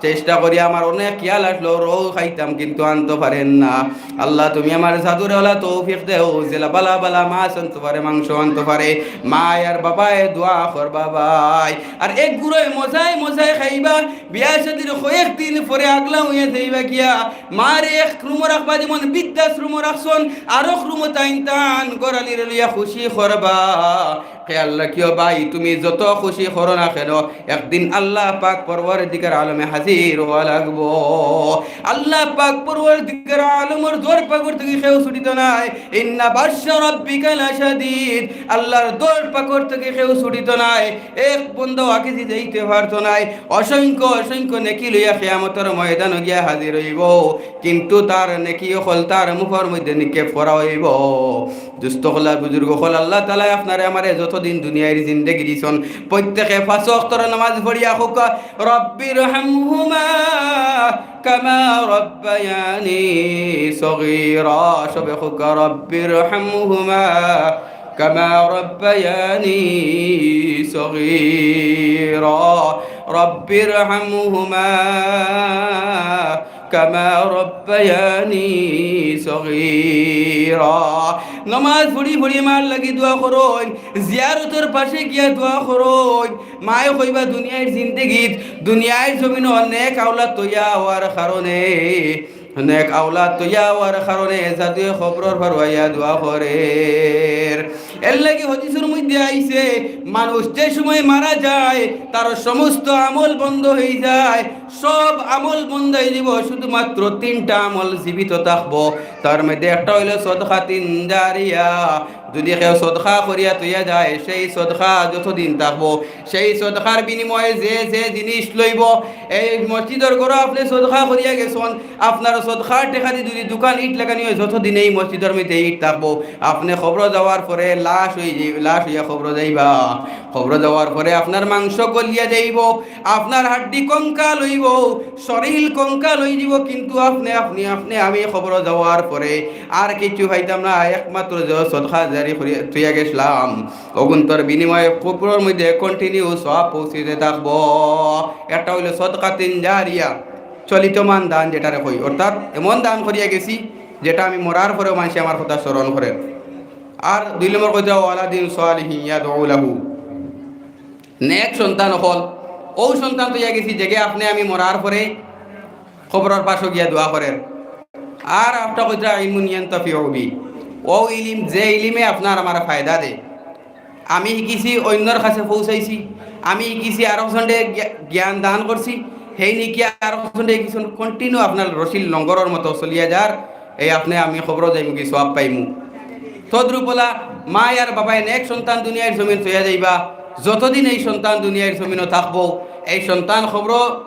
চেষ্টা করি আমার অনেক খিয়াল আসলো, রউ খাইতাম, কিন্তু আনতো পারের না। আল্লাহ, তুমি আমার জাদুরে অলা তৌফিক দেও, যেলা বালা বালা মাছ আনতো পারে, মাংস আনতো পারে। মা আর বাবায় দোয়া করবা ভাই। আর এক গুড়ায় মজায় মজায় খাইবা, বিয়া শাদির কয়েক দিন পরে আগলা অইয়া যাইবা গিয়া। মারে এক রুমো রাখবা, যেমন বৃদ্ধাশ্রমো রাখছন, আরক রুমো তাইন তান ঘরালিরে লইয়া খুশি করবা। খেয়াল রাখিও ভাই, তুমি যত খুশি করো না কেন, একদিন আল্লাহ পাক পরওয়ারদিগার আলমে হাজির অওয়া লাগবো। আল্লাহ পাক পরওয়ারদিগার আলমর দর পাকর থাকি কেউ ছুটিতো নায়। ইন্না বাতশা রাব্বিকা লাশাদীদ। আল্লাহর দর পাকর থাকি কেউ ছুটিতো নায়। এক বন্দাও আগে যাইতে পারতো নায়। অসংখ্য অসংখ্য নেকি লইয়া কিয়ামতর ময়দানো গিয়া হাজির অইবো, কিন্তু তার নেকি অকল তার মুখর মধ্যে নিক্ষেপ করা অইবো। দুস্ত অকল আর বুজুর্গ অকল, আল্লাহ তাআলায় আপনারে আমারে যতদিন দুনিয়ার জিন্দেগি দিছন, প্রত্যেকে পাঁচ ওয়াক্তর নামাজ পড়িয়া কউক্কা, "রব্বির হামহুমা কামা রব্বায়ানি সগীরা।" সবে কউক্কা, "রব্বির হামহুমা কামা রব্বায়ানি সগীরা।" رب ارحمهما كما ربياني صغيرا। নমাজ পড়ি পড়ি মার লাগি দোয়া করইন, জিয়ারতর পাশে গিয়া দোয়া করইন। মায়ে কইবা দুনিয়ার জিন্দেগিত, দুনিয়ার জমিনো নেক আওলাদ তৈয়ার অওয়ার কারণে, নেক আওলাদ তৈয়ার অওয়ার কারণে জাদুয়ে কবরর পারো আইয়া দোয়া করের। এর লাগি হাদিসর মধ্যে আইছে, মানুষ যে সময় মারা যায়, তার সমস্ত আমল বন্ধ হয়ে যায়, সব আমল বন্ধ হয়ে দিব, শুধুমাত্র তিনটা আমল জীবিত থাকবো। তার মধ্যে একটা হইল সদকাতিন জারিয়া। যদি কেউ সদকা করিয়া তৈয়া যায়, সেই সদকা যতদিন থাকবো, সেই সদকার বিনিময়ে যে যে জিনিস লইব, এই মসজিদর ঘরো আপনি সদকা করিয়া গেছেন, আপনার সদকার টেকা দি যদি দোকান ইট লাগানি হয়, যতদিন এই মসজিদর মধ্যে ইট থাকবো, আপনি কবর যাওয়ার পরে লাশ হই যাই-, লাশ হইয়া কবর যাইবা। কবর যাওয়ার পরে আপনার মাংস গলিয়া যাইব, আপনার হাড্ডি কঙ্কাল হইব, শরীর কঙ্কাল হই দিব, কিন্তু আপনি, আপনি, আপনি, আমি কবর যাওয়ার পরে আর কিছু পাইতাম না, একমাত্র যে সদকা জারি করিয়া তুইয়া গেছিলাম, অগুন্তর বিনিময়ে কবরর মধ্যে continue সওয়াব পৌঁছিতে থাকবো। একটা হইল সদকাতিন জারিয়া, চলিতমান দান যেটারে কই, অর্থাৎ এমন দান করিয়া গেছি যেটা আমি মরার পরেও মানুষে আমার কথা স্মরণ করে। আর দুই নম্বর কথা, ওয়ালাদিন সালিহিন ইয়াদউ লাহু, নেক সন্তান অকল, ও সন্তান তৈয়া গেছি যেগে আপনি আমি মরার পরে কবরর পাশো গিয়া দোয়া করের। আর একটা কথা, ইলমুন ইয়ান্তাফিউ বি, ও ইলিম, যে ইলিমে আপনার আমার ফায়দা দেয়। আমি শিকিছি, অন্যর কাছে পৌঁছাইছি, আমি শিকিছি, আরো জনরে জ্ঞা-, জ্ঞান দান করছি, সেই নেকি আরো জনরে কিছু continue আপনার রশির লঙ্গরর মতো চলিয়া যার, এই আপনি আমি কবরো যাইমু কি সওয়াব পাইমু। তদ্রুপলা মায় আর বাবায় নেক সন্তান দুনিয়ার জমিন থইয়া যাইবা, যতদিন এই সন্তান দুনিয়ার জমিনও থাকবো, এই সন্তান কবরো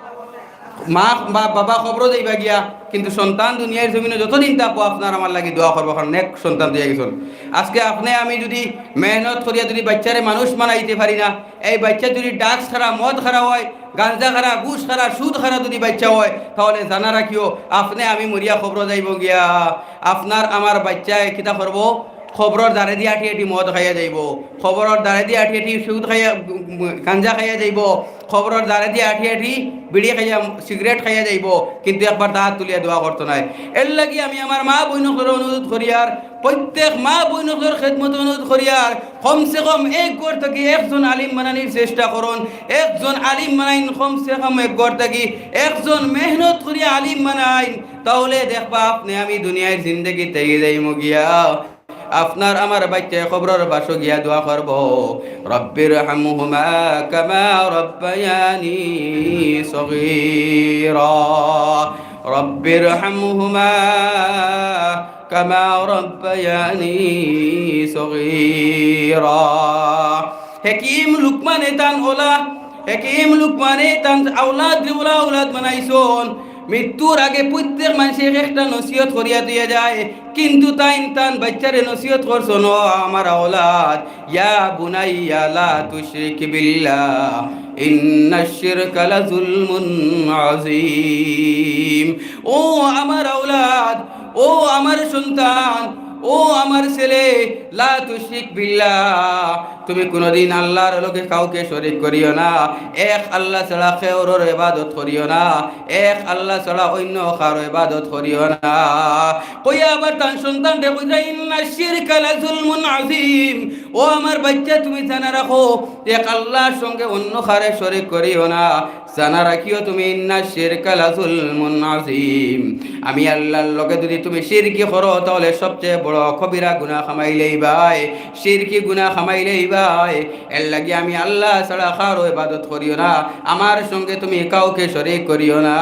মা বা বাবা কবরো যাইবা গিয়া, কিন্তু সন্তান দুনিয়ার জমিনও যতদিন থাকবো আপনার আমার লাগি দোয়া করবো, কারণ নেক সন্তান দিয়া গেছেন। আজকে আপনি আমি যদি মেহনত করিয়া যদি বাচ্চারে মানুষ বানাইতে পারি না, এই বাচ্চা যদি ড্রাগস খারা, মদ খারা হয়, গাঞ্জা খারা, ঘুষ খারা, সুদ খারা যদি বাচ্চা হয়, তাহলে জানা রাখিও, আপনি আমি মরিয়া কবরো যাইব গিয়া। আপনার আমার বাচ্চায় কিতা করবো? কবরর দারে দিয়া আটি আটি মদ খাইয়া যাইব, কবরর দারে দিয়া আটি আটি সুদ খাইয়া, গাঞ্জা খাইয়া যাইব, কবরর দারে দিয়া আটি আটি বিড়ি খাইয়া, সিগারেট খাইয়া যাইব, কিন্তু একবার দাঁত তুলিয়া দোয়া করতো নায়। এর লাগি আমি আমার মা বইনকরে অনুরোধ করিয়ার, প্রত্যেক মা বইনকর খেদমত অনুরোধ করিয়ার, কমসে কম এক ঘর থাকি একজন আলিম বানানির চেষ্টা করুন, একজন আলিম বানাইন, কমসে কম এক ঘর থাকি একজন মেহনত করিয়া আলিম বানাইন, তাহলে দেখবা আপনি আমি দুনিয়ার জিন্দেগি থেকে যাইমু গিয়া। আপনার আমার বাচ্চায় কবরর পাশো গিয়া দোয়া করবো, "রব্বির হামহুমা কামা রব্বায়ানি সগীরা, রব্বির হামহুমা কামা রব্বায়ানি সগীরা।" হাকিম লুকমানে তান ওলা, হাকিম লুকমানে তান আওলাদ রে ওলা আওলাদ বানাইছন। মৃত্যুর আগে প্রত্যেক মানুষে এক একটা নসিহত করিয়া দিয়া যায়, কিন্তু তাইন তান বাচ্চারে নসিহত করছন, "ও আমার আওলাদ, ইয়া বুনাইয়া লা তুশরিক বিল্লাহ, ইন্নাশ শিরকা লাযুলমুন আযীম।" ও আমার আওলাদ, ও আমার সন্তান, ও আমার ছেলে, লা তুশরিক বিল্লাহ, তুমি কোনোদিন আল্লাহর লগে কাউকে শরিক করিও না। এক আল্লাহ ছাড়া কেউরর ইবাদত করিও না। এক আল্লাহ ছাড়া অন্য কারো ইবাদত করিও না। কইয়া আবার তান সন্তানরে কইরা, "ইন্না শিরকা লাজুলমুন আযীম।" ও আমার বাচ্চা, তুমি জানা রাখো, এক আল্লাহর সঙ্গে অন্য কারে শরিক করিও না। জানা রাখিও তুমি, "ইন্না শিরকা লাজুলমুন আযীম।" আমি আল্লাহর লগে যদি তুমি শিরকি করো, তাহলে সবচেয়ে বড় কবিরা গুনাহ কামাই লইবায়, শিরকি গুনাহ কামাই লইবায়। এর লাগি আমি আল্লাহ ছাড়া কারো ইবাদত করিও না, আমার সঙ্গে তুমি কাউকে শরিক করিও না।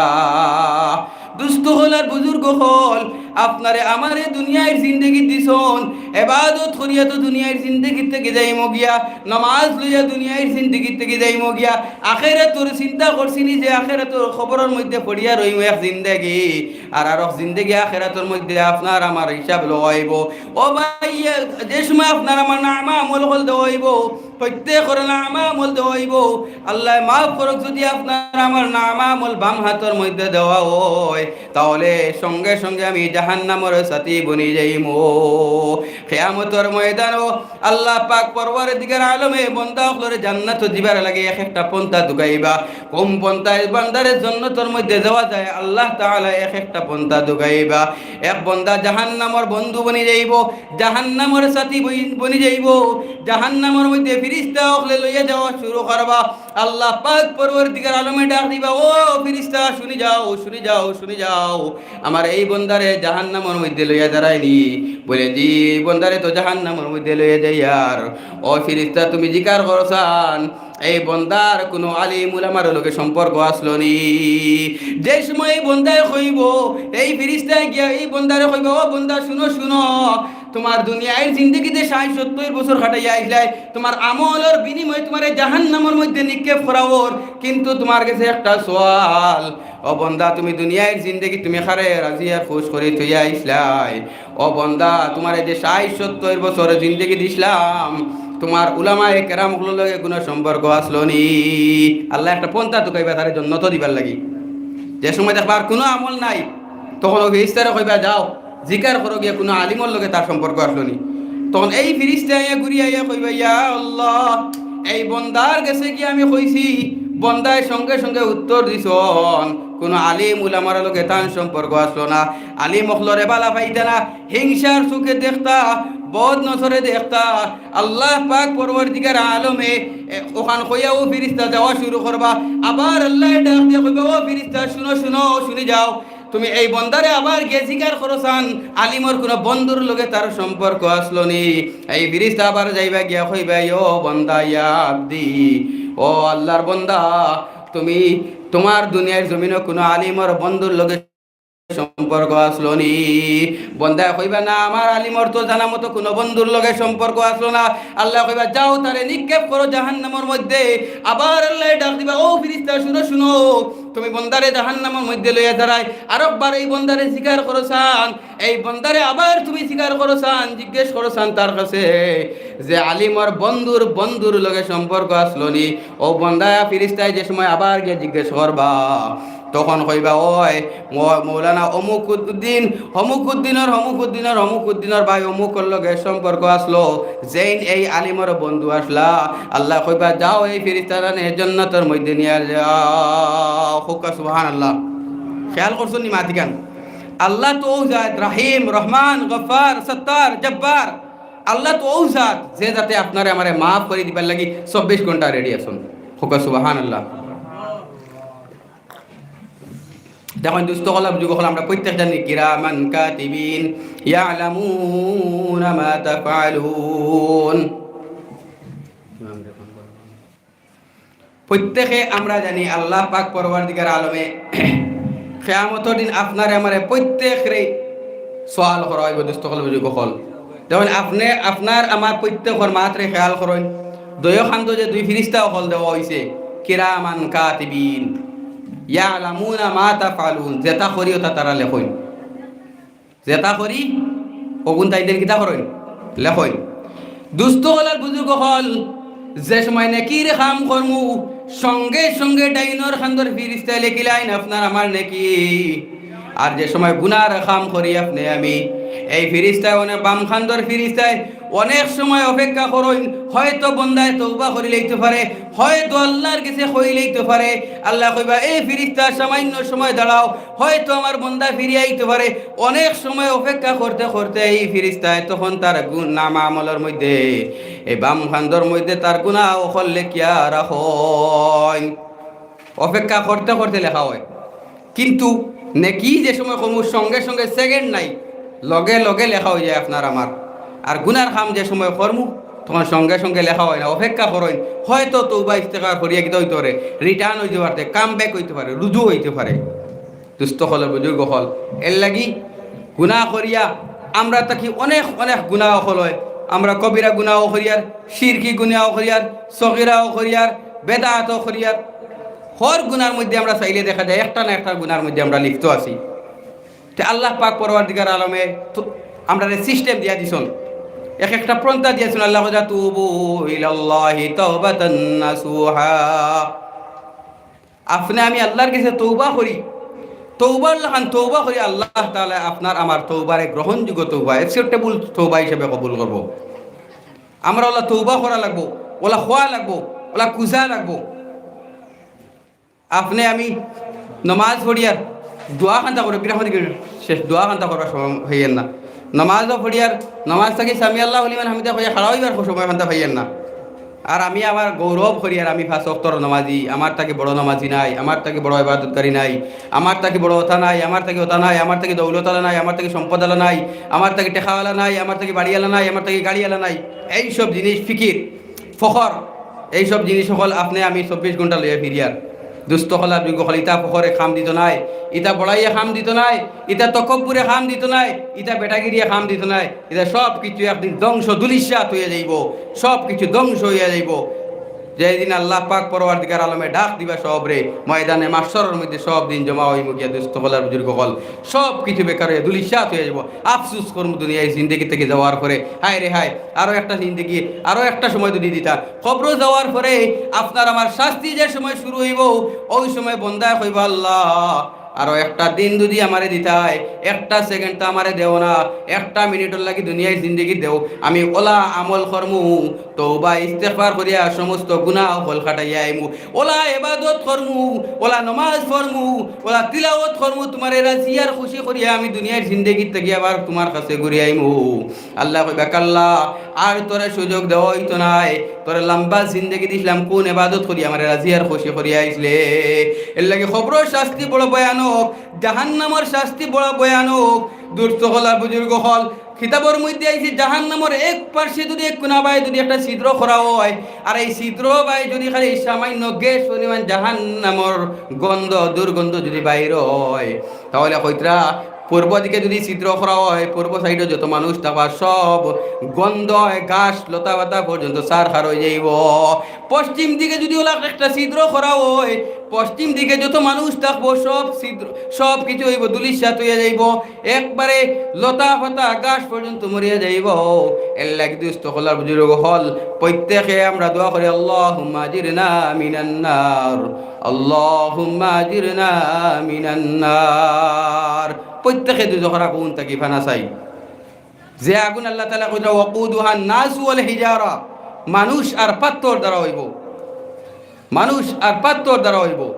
দুস্ত অকল আর বুজুর্গ অকল, আপনারে আমারে দুনিয়ার জিন্দেগি দিছন, ইবাদত করিয়া তো দুনিয়ার জিন্দেগি থেকে যাইমু গিয়া, নামাজ লইয়া দুনিয়ার জিন্দেগি থেকে যাইমু গিয়া, আখেরাতর চিন্তা করছি নি যে আখেরাতর কবরর মধ্যে পড়িয়া রইমু এক জিন্দেগি, আর আরক জিন্দেগি আখেরাতর মধ্যে আপনার আমার হিসাব লওয়া অইবো। ও ভাই, যে সময় আপনার আমার নামা আমল অকল দেওয়া অইবো, প্রত্যেকর নামা আমল দেওয়া অইবো। আল্লাহ মাফ করুক, যদি আপনার আমার নামা আমল বাম হাতর মধ্যে দেওয়া হয়, তাহলে সঙ্গে সঙ্গে আমি জাহান্নামর সাথী বনি যাইমু। কিয়ামতর ময়দানো আল্লাহ পাক পরওয়ারদিগার আলমে বন্দা অকলরে জান্নাতো দিবার লাগি এক একটা পন্থা দুকাইবা। কুন পন্থায় বন্দারে জন্নতর মধ্যে যাওয়া যায়, আল্লাহ তাআলা এক একটা পন্থা দুকাইবা। এক বন্দা জাহান্নামর বন্ধু বনি যাইবো, জাহান্নামর সাথী বই-, বনি যাইবো। জাহান্নামর মধ্যে ফিরিস্তা অকলে লইয়া যাওয়া শুরু করবা। আল্লাহ পাক পরওয়ারদিগার আলমে ডাক দিবা, "ও ফিরিস্তা, শুনি যাও, শুনি যাও, শুনি যাও। আমার এই বন্দারে জাহান্নামর মধ্যে লইয়া যারায়নি?" বলে, "জি, বন্দারে তো জাহান্নামর মধ্যে লইয়া যাইয়ার।" ও ফিরিস্তা, তুমি জিকার করছান, এই বন্দার কুনু আলিম উলামার লগে সম্পর্ক আছলো নি? যে সময় এই বন্দায় কইবো, এই ফিরিস্তায় গিয়া এই বন্দারে কইবা, "ও বন্দা, শুনো, শুনো, তুমার দুনিয়ার জিন্দেগিতে ষাইট সত্তইর বছর খাটাইয়া আইছলায়, তুমার আমলর বিনিময়ে তুমারে জাহান্নামর মধ্যে নিক্ষেপ করা অর, কিন্তু তুমার গেছে একটা সওয়াল। ও বন্দা, তুমি দুনিয়ার জিন্দেগি তুমি কারে রাজি আর খুশ করি থইয়া আইছলায়? ও বন্দা, তুমারে যে ষাইট সত্তইর বছর জিন্দেগি দিছলাম, তুমার উলামায়ে কেরাম অকলর লগে কুনু সম্পর্ক আছলো নি?" আল্লাহ একটা পন্থা তুকাইবা তারে জন্নতো দিবার লাগি। যে সময় দেখবা আর কুনু আমল নাই, তখন ও ফিরিস্তারে কইবা, "যাও, জিকার করো গিয়া কুনু আলিমর লগে তার সম্পর্ক আছলো নি।" তখন এই ফিরিস্তা আইয়া ঘুরি আইয়া কইবা, "ইয়া আল্লাহ, এই বন্দার গেছে গিয়া আমি কইছি, বন্দায় সঙ্গে সঙ্গে উত্তর দিছন, কুনু আলিম উলামার লগে তান সম্পর্ক আছলো না।" আলিম অকলরে বালা পাইতা না, হিংসার চোখে দেখতা, বদ নজরে দেখতা। আল্লাহ পাক পরওয়ারদিগার আলমে, এ, অখান কইয়া ও ফিরিস্তা যাওয়া শুরু করবা। আবার আল্লায় ডাক দিয়া কইবা, "ও ফিরিস্তা, শুনো, শুনো, শুনি যাও। তুমি এই বন্দারে আবার গিয়া জিকার করছান, আলিমর কুনু বন্ধুর লগে তার সম্পর্ক আছলো নি?" এই ফিরিস্তা আবার যাইবা গিয়া কইবা, "ও বন্দা, ইয়া আব্দি, ও আল্লাহর বন্দা, তুমি তুমার দুনিয়ার জমিনো কুনু আলিমর বন্ধুর লগে সম্পর্ক আছলো নি?" বন্দায় কইবা, "না, আমার আলিমর তো জানা মতো কুনু বন্ধুর লগে সম্পর্ক আছলো না।" আল্লায় কইবা, "যাও, তারে নিক্ষেপ করো জাহান্নামর মধ্যে।" আবার আল্লায় ডাক দিবা, "ও ফিরিস্তা, শুনো, শুনো, তুমি বন্দারে জাহান্নামর মধ্যে লইয়া যারায়, আরকবার এই বন্দারে জিকার করছান, এই বন্দারে আবার তুমি জিকার করছান, জিজ্ঞেস করছান তার কাছে যে আলিমর বন্ধুর বন্ধুর লগে সম্পর্ক আছলো নি?" ও বন্দায়, ফিরিস্তায় যে সময় আবার গিয়া জিজ্ঞেস করবা, তখন কইবা, "ওই মৌ-, মৌলানা অমুক উদ্দিন, অমুক উদ্দিনর, অমুক উদ্দিনর, অমুক উদ্দিনর ভাই অমুকর লগে সম্পর্ক আছলো, যেইন এই আলিমর বন্ধু আছলা।" আল্লায় কইবা, "যাও, এই ফিরিস্তারারে জন্নতর মধ্যে নিয়া যাও।" কউক্কা সুবহানাল্লাহ। খেয়াল করছইন নি মাতিখান? আল্লাহ তো অউ জাত, রাহিম, রহমান, গফফার, সত্তার, জব্বার। আল্লাহ তো অউ জাত, যে জাতে আপনারে আমারে মাফ করি দিবার লাগি চব্বিশ ঘন্টা ready আছইন। কউক্কা সুবহানাল্লাহ। দেখইন দুস্ত অকল, বুজুর্গ অকল, আমরা প্রত্যেক জানি কিরামান কাতিবিন ইয়ালামুনা মা তাফআলুন। প্রত্যেকে আমরা জানি আল্লাহ পাক পরওয়ারদিগার আলমে কিয়ামতর দিন আপনারে আমারে প্রত্যেকরে সওয়াল করা অইবো, দুস্ত অকল, বুজুর্গ অকল। দেখইন, আপনে, আপনার আমার প্রত্যেকর মাতরে খেয়াল করইন। দুইও কান্দো যে দুই ফিরিস্তা অকল দেওয়া অইছে, কিরামান কাতিবিন, ইয়ালামুনা মা তাফআলুন, যেতা করি অতা তারা লেখইন। যেতা করি, অগুন তাইন কিতা করইন? লেখইন। দুস্ত অকল আর বুজুর্গ অকল, যে সময় নেকির কাম করমু, সঙ্গে সঙ্গে ডাইনর কান্দর ফিরিস্তায় লেখিলাইন আপনার আমার নেকি। আর যে সময় গুনার কাম করি আপনে আমি, এই ফিরিস্তায় অনেক, বাম কান্দর ফিরিস্তায় অনেক সময় অপেক্ষা করইন, হয়তো বন্দায় তওবা করিলাইতো পারে, হয়তো আল্লার গেছে কইলাইতো পারে। আল্লায় কইবা, "এই ফিরিস্তা, সামান্য সময় দাঁড়াও, হয়তো আমার বন্দা ফিরিয়া আইতো পারে।" অনেক সময় অপেক্ষা করতে করতে এই ফিরিস্তায় তখন তার গুন-, নামা আমলর মধ্যে, এই বাম কান্দর মধ্যে তার গুনা অকল লেখিয়া রাখইন। অপেক্ষা করতে করতে লেখা অয়। কিন্তু নেকি যে সময় করমু, সঙ্গে সঙ্গে, second নাই, লগে লগে লেখা অইযায় আপনার আমার। আর গুনার কাম যে সময় করমু, তখন সঙ্গে সঙ্গে লেখা অয় না, অপেক্ষা করইন। হয়তো তওবা ইস্তেগফার করিয়া কিতা অইতো পারে, return অইতো পারে, come back অইতো পারে, রুজু অইতো পারে। দুস্ত অকল, বুজুর্গ অকল, এরলাগি গুনা করিয়া আমরা থাকি অনেক অনেক গুনা অকল অয়। আমরা কবিরা গুনাও করিয়ার, শিরকি গুনাও করিয়ার, সগিরাও করিয়ার, বেদাতও করিয়ার। হর গুনার মধ্যে আমরা চাইলে দেখা যায় একটা না একটা গুনার মধ্যে আমরা লিপ্ত আছি। তে আল্লাহ পাক পরওয়ারদিগার আলমে তো আমরারে system দিয়া দিছইন, এক একটা পন্থা দিয়াছইন। আল্লায় কইরা, "তুবু ইলাল্লাহি তাওবাতান নাসুহা।" আপনে আমি আল্লার গেছে তওবা করি, তওবার লাখান তওবা করি আল্লাহ তাআলা আপনার আমার তওবারে গ্রহণযোগ্য তওবা, acceptable তওবা হিসাবে কবুল করবো। আমরা ওলা তওবা করা লাগবো, ওলা খোয়া লাগবো, ওলা কুজা লাগবো। আপনে আমি নমাজ পড়িয়ার দোয়া খান্তা করে, বিরাট শেষ দোয়া খান্তা করবার সময় হইয়ের না। নমাজও পড়িয়ার, নমাজ থাকি সামি আল্লাহু লিমান হামিদা কইয়া খাড়া হইবার সময় খান্তা পাইয়ের না। আর আমি আমার গৌরব করি, আর আমি পাঁচ ওয়াক্তর নমাজি, আমার থাকি বড় নমাজি নাই, আমার থাকি বড় ইবাদতকারী নাই, আমার থাকি বড় ওতা নাই, আমার থাকি ওতা নাই, আমার থাকি দৌলতআলা নাই, আমার থাকি সম্পদআলা নাই, আমার থাকি টেকাআলা নাই, আমার থাকি বাড়িআলা নাই, আমার থাকি গাড়িআলা নাই। এইসব জিনিস ফিকির, ফখর, এইসব জিনিস অকল আপনে আমি চব্বিশ ঘন্টা লইয়া ফিরিয়ার। দুস্ত অকল আর বুজুর্গ অকল, ইতা ফখরে কাম দিতো নায়, ইতা বড়াইয়ে কাম দিতো নায়, ইতা তকব্বুরে কাম দিতো নায়, ইতা বেটাগিরিয়ে কাম দিতো নায়, ইতা সব কিছু একদিন ধ্বংস ধুলিস্যাৎ হইয়া যাইবো, সব কিছু ধ্বংস হইয়া যাইবো। যেদিন আল্লাহ পাক পরওয়ারদিগার আলমে ডাক দিবা সবরে, ময়দানে মাহশরর মধ্যে সব দিন জমা হইমু গিয়া দুস্ত অকল আর বুজুর্গ অকল, সব কিছু বেকার হইয়া ধুলিস্যাৎ হইয়া যাইবো। আফসুস করমু দুনিয়ার জিন্দেগি থাকি যাওয়ার পরে, হায় রে হায়, আরো একটা জিন্দেগি, আরো একটা সময় যদি দিতা। কবরো যাওয়ার পরে আপনার আমার শাস্তি যে সময় শুরু হইবো, ওই সময় বন্দায় কইবা, "আল্লাহ, আরো একটা দিন যদি আমারে দিতায়, একটা সেকেন্ড তো আমারে দেও না, একটা মিনিটর লাগি দুনিয়ার জিন্দেগি দেও, আমি ওলা আমল করমু, তওবা ইস্তেগফার করিয়া সমস্ত গুনাহ অকল কাটাইয়া আইমু, ওলা ইবাদত করমু, ওলা নমাজ পড়মু, ওলা তিলাওয়াত করমু, তুমারে রাজি আর খুশি করিয়া আমি দুনিয়ার জিন্দেগি থাকি আবার তুমার কাছে ঘুরি আইমু।" আল্লায় কইবা, "কাল্লা, আর তোরে সুযোগ দেওয়া হইতো নায়, তোরে লম্বা জিন্দেগি দিছলাম, কোন ইবাদত করি আমারে রাজি আর খুশি করিয়া আইছলে?" এরলাগি কবরর শাস্তি বড় ভয়ানক, জাহান্নামর শাস্তি বড় ভয়ানক। দুস্ত অকল আর বুজুর্গ অকল, কিতাবর মধ্যে আইছে, জাহান্নামর এক পার্শ্বে যদি এক কুনা বায় যদি একটা ছিদ্র করা হয়, আর এই ছিদ্র বায় যদি খালি সামান্য গ্যাস পরিমাণ জাহান্নামর গন্ধ, দুর্গন্ধ যদি বাইর হয়, তাহলে কইতরা পূর্ব দিকে যদি ছিদ্র করা হয়, পূর্ব সাইডো যত মানুষ থাকবা সব গন্ধ, ঘাস, লতা পাতা পর্যন্ত ছারখার হয়ে যাইবো। পশ্চিম দিকে যদি ওলা একটা ছিদ্র করা হয়, পশ্চিম দিকে যত মানুষ থাকবো সব ছিদ্র, সব কিছু হইবো, ধুলিস্যাৎ হইয়া যাইবো। একবারে লতা পাতা ঘাস পর্যন্ত মরিয়া যাইবো। এরলাগি দুস্ত অকল আর বুজুর্গ অকল, প্রত্যেকে আমরা দোয়া করি, "আল্লাহুম্মা আজিরনা মিনান নার, আল্লাহুম্মা আজিরনা মিনান নার।" প্রত্যেকে দুজখর আগুন থাকি ফানা চাই। যে আগুন আল্লাহ তাআলা কইরা, "ওয়াকুদুহান নাসু ওয়াল হিজারা", মানুষ আর পাত্থর দ্বারা হইবো। মানুষ আর পাত্থর দ্বারা হইবো।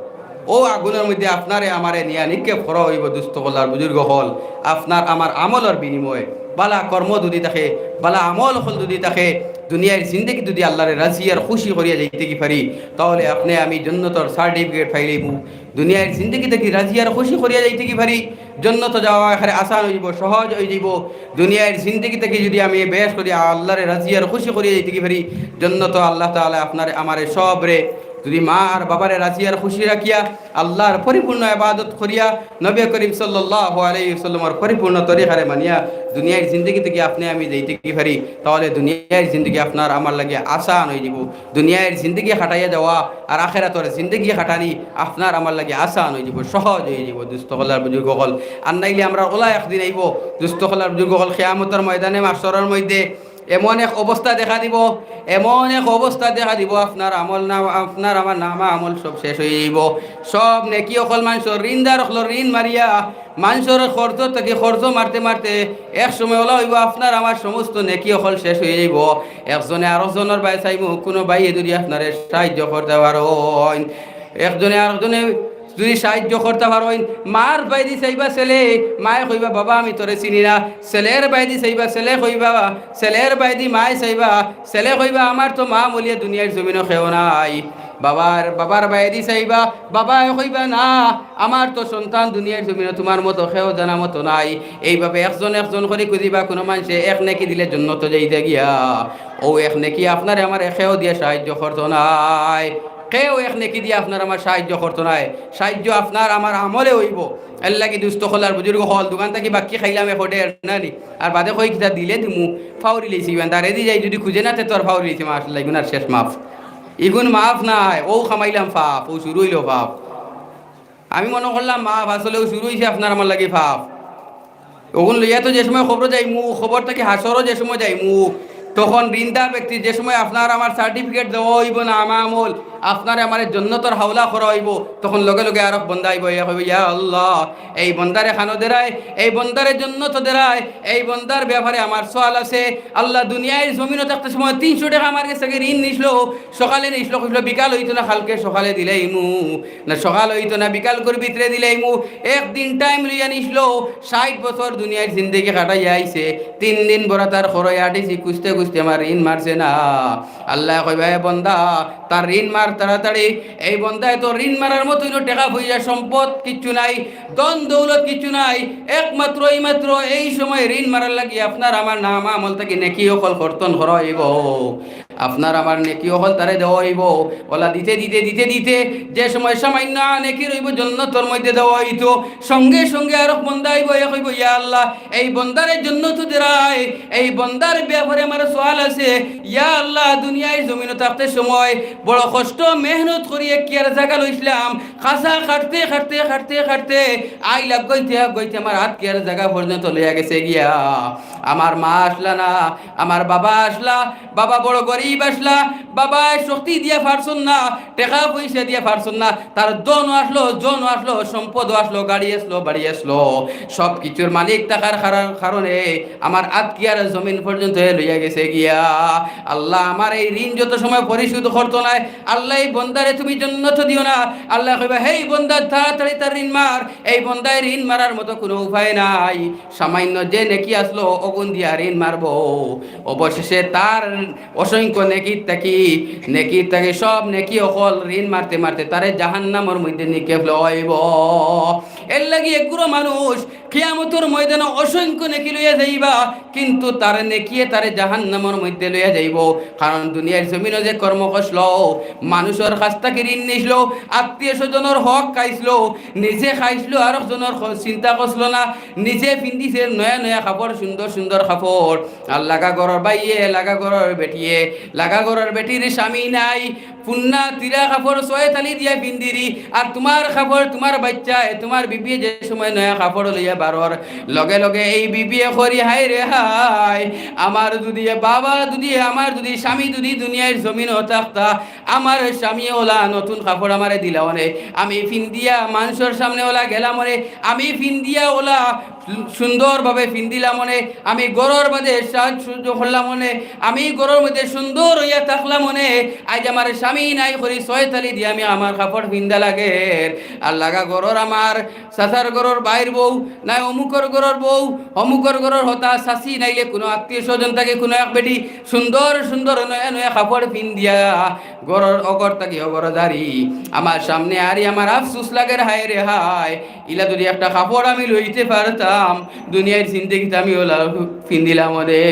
ও আগুনর মধ্যে আপনারে আমারে নিয়া নিক্ষেপ করা হইবো, দুস্ত অকল আর বুজুর্গ অকল। আপনার আমার আমলর বিনিময়ে, বালা কর্ম যদি থাকে, বালা আমল অকল যদি থাকে, দুনিয়ার জিন্দেগি যদি আল্লারে রাজি আর খুশি করিয়া যাইতে কি পারি, তাহলে আপনে আমি জন্নতর সার্টিফিকেট পাইলিমু। দুনিয়ার জিন্দেগি থাকি রাজি আর খুশি করিয়া যাইতে কি পারি, জন্নত যাওয়া একেবারে আসান হইবো, সহজ হইযিবো। দুনিয়ার জিন্দেগি থাকি যদি আমি বেশ করি আল্লারে রাজি আর খুশি করিয়া যাইতে কি পারি, জন্নত আল্লাহ তাআলা আপনারে আমারে সবরে যদি মা আর বাবারে রাজি আর খুশি রাখিয়া আল্লাহর পরিপূর্ণ ইবাদত করিয়া নবী করিম সাল্লাল্লাহু আলাইহি ওয়াসাল্লামর পরিপূর্ণ তরিকারে মানিয়া দুনিয়ার জিন্দেগি থাকি আপনে আমি যাইতে কি পারি, তাহলে দুনিয়ার জিন্দেগি আপনার আমার লাগি আসান হইযিবো। দুনিয়ার জিন্দেগি কাটাইয়া যাওয়া আর আখেরাতর জিন্দেগি কাটানি আপনার আমার লাগি আসান হইযিবো, সহজ হইযিবো। দুস্ত অকল আর বুজুর্গ অকল, আর নাইলে আমরা ওলা একদিন আইবো, দুস্ত অকল আর বুজুর্গ অকল, কিয়ামতর ময়দানে মাহশরর মধ্যে এমন এক অবস্থা দেখা দিবো, এমন এক অবস্থা দেখা দিবো, আপনার আমল নাম, আপনার আমার নামা আমল সব শেষ হইযিবো। সব নেকি অকল মানষর, ঋণদার অকলর ঋণ মারিয়া, মানষর কর্জ থাকি কর্জ মারতে মারতে এক সময় ওলা হইবো, আপনার আমার সমস্ত নেকি অকল শেষ হইযিবো। একজনে আরকজনর বায় চাইবো, কুনু ভাইয়ে যদি আপনারে সাহায্য করতা পারইন, একজনে আরকজনে যদি সাহায্য করতা পারইন, মার বায়দি চাইবা ছেলে, মায়ে কইবা, "বাবা, আমি তোরে চিনি না।" ছেলের বায়দি চাইবা, ছেলে কইবা, ছেলের বায়দি মায়ে চাইবা, ছেলে কইবা, "আমার তো মা মরিয়া দুনিয়ার জমিনো কেউ নাই।" বাবার, বাবার বায়দি চাইবা, বাবায় কইবা, "না, আমার তো সন্তান দুনিয়ার জমিনো তুমার মতো কেউ জানা মতো নাই।" এইভাবে একজন একজন করি খুজিবা, কুনু মানষে এক নেকি দিলে জন্নতো যাইতা গিয়া, ও এক নেকি আপনারে আমারে কেউ দিয়া সাহায্য করতো নায়। কেউ এক নেকি দিয়া আপনার আমার সাহায্য করতো নায়। সাহায্য আপনার আমার আমলে হইবো। এরলাগি দুস্ত অকল আর বুজুর্গ অকল, দোকান থাকি বাক্কি খাইলাম এক অর্ডার নানি, আর বাদে কই কিতা দিলে দিমু, ফাউরি লইছি ইবান, দারেদি যাই যদি খুজে না তে তোর ফাউরি লইছি, মাশাআল্লাহ, ইগুন আর শেষ মাফ। ইগুন মাফ নায়, ও খামাইলাম ফাফ, ও শুরু হইলো ফাফ। আমি মনো করলাম মাফ, আসলে ও শুরু হইছে আপনার আমার লাগি ফাফ। ওগুন লইয়া তো যে সময় কবরো যাইমু, কবর থাকি হাশরো যে সময় যাইমু, তখন ঋণদার ব্যক্তি যে সময় আপনার আমার সার্টিফিকেট দেওয়া হইবো না, আমা আমল, আপনারে আমারে জন্নতর হাওলা করা অইবো।" তখন লগে লগে আরক বন্দা আইবো, ইয়া কইবো, "ইয়া আল্লাহ, এই বন্দারে খানো দেরায়, এই বন্দারে জন্নত দেরায়, এই বন্দার ব্যাপারে আমার সওয়াল আছে। আল্লাহ, দুনিয়ার জমিনো থাকতে সময় তিনশো টেকা আমার গেছ থাকি ঋণ নিছলো, সকালে নিছলো, কইছলো বিকাল অইতো না, কালকে সকালে দিলাইমু, না সকাল অইতো না, বিকাল করি ভিতরে দিলাইমু, একদিন টাইম লইয়া নিছলো, ষাইট বছর দুনিয়ার জিন্দেগি কাটাইয়া আইছে, তিন দিন বড়া তার খরয় আটিছি, খুঁজতে খুঁজতে আমার ঋণ মারছে না।" আল্লায় কইবা, "এ বন্দা, তার ঋণ মার তাড়াতাড়ি।" এই বন্দায় তো ঋণ মারার মতো অইলো টেকা পয়সা সম্পদ কিচ্ছু নাই, ধন দৌলত কিচ্ছু নাই, একমাত্র এইমাত্র এই সময় ঋণ মারার লাগি আপনার আমার নামা আমল থাকি নেকি অকল কর্তন করা অইবো, আপনার আমার নেকি অকল তারে দেওয়া অইবো। ওলা দিতে দিতে দিতে দিতে যে সময় সামান্য নেকি রইবো জন্নতর মধ্যে দেওয়া অইতো, সঙ্গে সঙ্গে আরক বন্দা আইবো, ইয়া কইবো, "ইয়া আল্লাহ, এই বন্দারে জন্নত দেরায়, এই বন্দার ব্যাপারে আমার সওয়াল আছে। ইয়া আল্লাহ, দুনিয়ার জমিনো থাকতে সময় বড় কষ্ট মেহনত করি এক কিয়ার জাগা লইছলাম, খাসা খাটতে খাটতে খাটতে খাটতে আইল আগাইতে আগাইতে আমার আত কিয়ার জাগা পর্যন্ত লইয়া গেছে গিয়া। আমার মা আছলা না, আমার বাবা আছলা, বাবা বড় গরিব আছলা, বাবায় শক্তি দিয়া পারছইন না, টেকা পয়সা দিয়া পারছইন না, তার ধনও আছলো, জনও আছলো, সম্পদও আছলো, গাড়ি আছলো, বাড়ি আছলো, সব কিছুর মালিক থাকার কারণ-, কারণে আমার আত কিয়ার জমিন পর্যন্ত হে লইয়া গেছে গিয়া। আল্লাহ, আমার এই ঋণ যত সময় পরিশোধ করতো নায়, আল্লাহ, এই বন্দারে তুমি জন্নত দিও না।" আল্লায় কইবা, "হেই বন্দা, তাড়াতাড়ি তার ঋণ মার।" এই বন্দায় ঋণ মারার মতো কুনু উপায় নাই। সামান্য যে নেকি আছলো, অগুন দিয়া ঋণ মারবো। অবশেষে তার অসংখ্য নেকির থাকি, নেকির থাকি সব নেকি অকল ঋণ মারতে মারতে তারে জাহান্নামর মধ্যে নিক্ষেপ অইবো। এর লাগি এগুলো মানুষ কিয়ামতর ময়দানো অসংখ্য নেকি লইয়া যাইবা, কিন্তু তার নেকিয়ে তারে জাহান্নামর মধ্যে লইয়া যাইবো। কারণ দুনিয়ার জমিনো যে কর্ম করছলো, মানুষর কাছ থাকি ঋণ নিছলো, আত্মীয় স্বজনর হক খাইছলো, নিজে খাইছলো, আরক জনর খ-, চিন্তা করছলো না, নিজে পিন্দিছে নয়া নয়া কাপড়, সুন্দর সুন্দর কাপড়, আর লাগা ঘরর বাইয়ে, লাগা ঘরর বেটিয়ে, লাগা ঘরর বেটির স্বামী নাই, পুন্না তিরা কাপড় ছয় তালি দিয়া পিন্দিরি, আর তুমার কাপড় তুমার বাইচ্চায়, তুমার বিবিয়ে যে সময় নয়া কাপড় লইয়া বারর, লগে লগে এই বিবিয়ে করি, "হায় রে হায়, আমার যুদি বাবা যুদি, আমার যুদি স্বামী যুদি দুনিয়ার জমিনো থাকতা, আমার স্বামী ওলা নতুন কাপড় আমারে দিলা অনে, আমি পিন্দিয়া মানষর সামনে ওলা গেলাম অনে, আমি পিন্দিয়া ওলা সুন্দরভাবে পিন্দিলাম অনে, আমি ঘরর মাঝে সাজসজ্জ করলাম অনে, আমি ঘরর মধ্যে সুন্দর অইয়া থাকলাম অনে, আইজ আমার স্বামী নাই করি ছয় তালি দিয়া আমি আমার কাপড় পিন্দা লাগের।" আর লাগা ঘরর আমার চাচার ঘরর বাইর বউ, নাই অমুকর ঘরর বউ, অমুকর ঘরর হতা চাচি, নাইলে কুনু আত্মীয় স্বজন থাকি কুনু এক বেটি সুন্দর সুন্দর নয়া নয়া কাপড় পিন্দিয়া ঘরর অগর থাকি অগর জারি আমার সামনে আরি, আমার আফসুস লাগের, হায় রে হায়, ইলা যুদি একটা কাপড় আমি লইতে পারতাম, দুনিয়ার জিন্দেগিত আমি ওলা পিন্দিলাম অনে।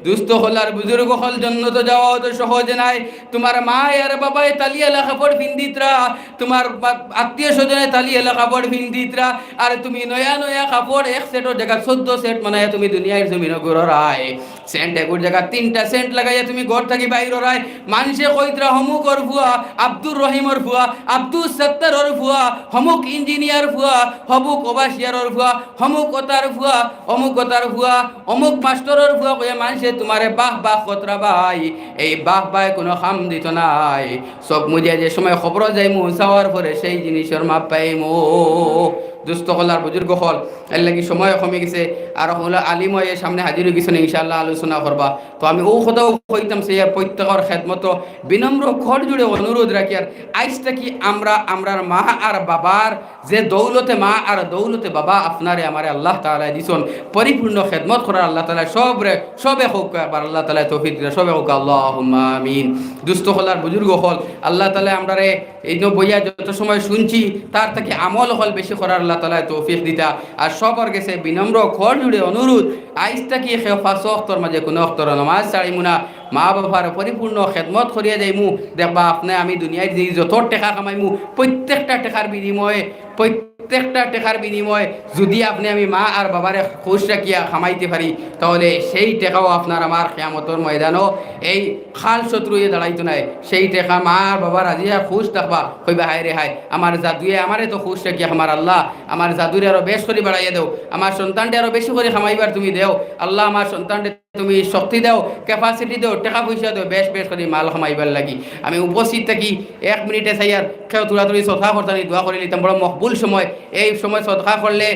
দুস্ত অকল আর বুজুর্গ অকল, জন্নতো যাওয়া অতো সহজ নায়। তুমার মায় আর বাবায় তালি আলা কাপড় পিন্দিতরা, তুমার বা-, আত্মীয় স্বজনে তালি আলা কাপড় পিন্দিতরা, আর তুমি নয়া নয়া কাপড় এক সেটর জাগাত চৌদ্দ সেট বানাইয়া তুমি দুনিয়ার জমিনো ঘুররায়। সেন্ট এগুর জাগাত তিনটা সেন্ট লাগাইয়া তুমি ঘর থাকি বাইর অরায়। মানষে কইতরা হমুকর ফুয়া, আব্দুর রহিমর ফুয়া, আব্দুস সত্তারর ফুয়া, হমুক ইঞ্জিনিয়ার ফুয়া, হমুক ওভারসিয়ারর ফুয়া, হমুক ওতার ফুয়া, অমুক ওতার ফুয়া, অমুক মাস্টরর ফুয়া কইয়া মানষে তুমারে বাহ বাহ কতরা ভাই। এই বাহ বায় কুনু কাম দিতো নায়। চউখ মুজিয়া যে সময় কবরো যাইমু, যাওয়ার পরে সেই জিনিসর মাপ পাইমু। দুস্ত অকল আর বুজুর্গ অকল, এর লাগি সময় কমি গেছে। আর অকল আলিম অইয়া সামনে হাজির অইগেছইন, ইনশাআল্লাহ আলোচনা করবা। তো আমি অউ কথাউ কইতাম চাইয়ার প্রত্যেকর খেদমতো বিনম্র কর জুড়ে অনুরোধ রাখিয়ার, আইজ থাকি আমরা আমরার মা আর বাবার যে দৌলতে মা আর দৌলতে বাবা আপনারে আমারে আল্লাহ তাআলায় দিছইন, পরিপূর্ণ খেদমত করার আল্লাহ তাআলায় সবরে, সবে কউক একবার আল্লাহ তাআলায় তৌফিক দিলা, সবে কউক আল্লাহুম্মা আমিন। দুস্ত অকল আর বুজুর্গ অকল, আল্লাহ তাআলায় আমরারে এইন বইয়া যত সময় শুনছি, তার থাকি আমল অকল বেশি করার আল্লাহ তাআলায় তৌফিক দিতা। আর সবর গেছে বিনম্র কর জুড়ে অনুরোধ, আইজ থাকি কেউ পাঁচ অক্তর মাঝে কুনু অক্তর নমাজ ছাড়িমু না, মা বাবার পরিপূর্ণ খেদমত করিয়া যাইমু। দেখবা আপনে আমি দুনিয়ার যে যত টেকা কামাইমু, প্রত্যেকটা টেকার বিনিময়ে, প্রত্যেকটা টেকার বিনিময়ে যুদি আপনে আমি মা আর বাবারে খুশ রাখিয়া কামাইতে পারি, তাহলে সেই টেকাও আপনার আমার কিয়ামতর ময়দানো এই খাল শত্রু অইয়া দাঁড়াইতো নায়। সেই টেকা মা আর বাবা রাজি আর খুশ থাকবা, কইবা, "হায় রে হায়, আমার জাদুয়ে আমারে তো খুশ রাখিয়া, আমার আল্লাহ আমার জাদুরে আরো বেশ করি বাড়াইয়া দেও, আমার সন্তানরে আরো বেশি করি কামাইবার তুমি দেও, আল্লাহ আমার সন্তানরে তুমি শক্তি দেও, capacity দেও, টেকা পয়সা দেও, বেশ বেশ করি মাল কামাইবার লাগি। আমি উপস্থিত থাকি এক মিনিটে চাইয়ার কেউ তুড়াতুড়ি সদকা করতানি, দোয়া করিলিতাম। বড় মকবুল সময়, এই সময় সদকা করলে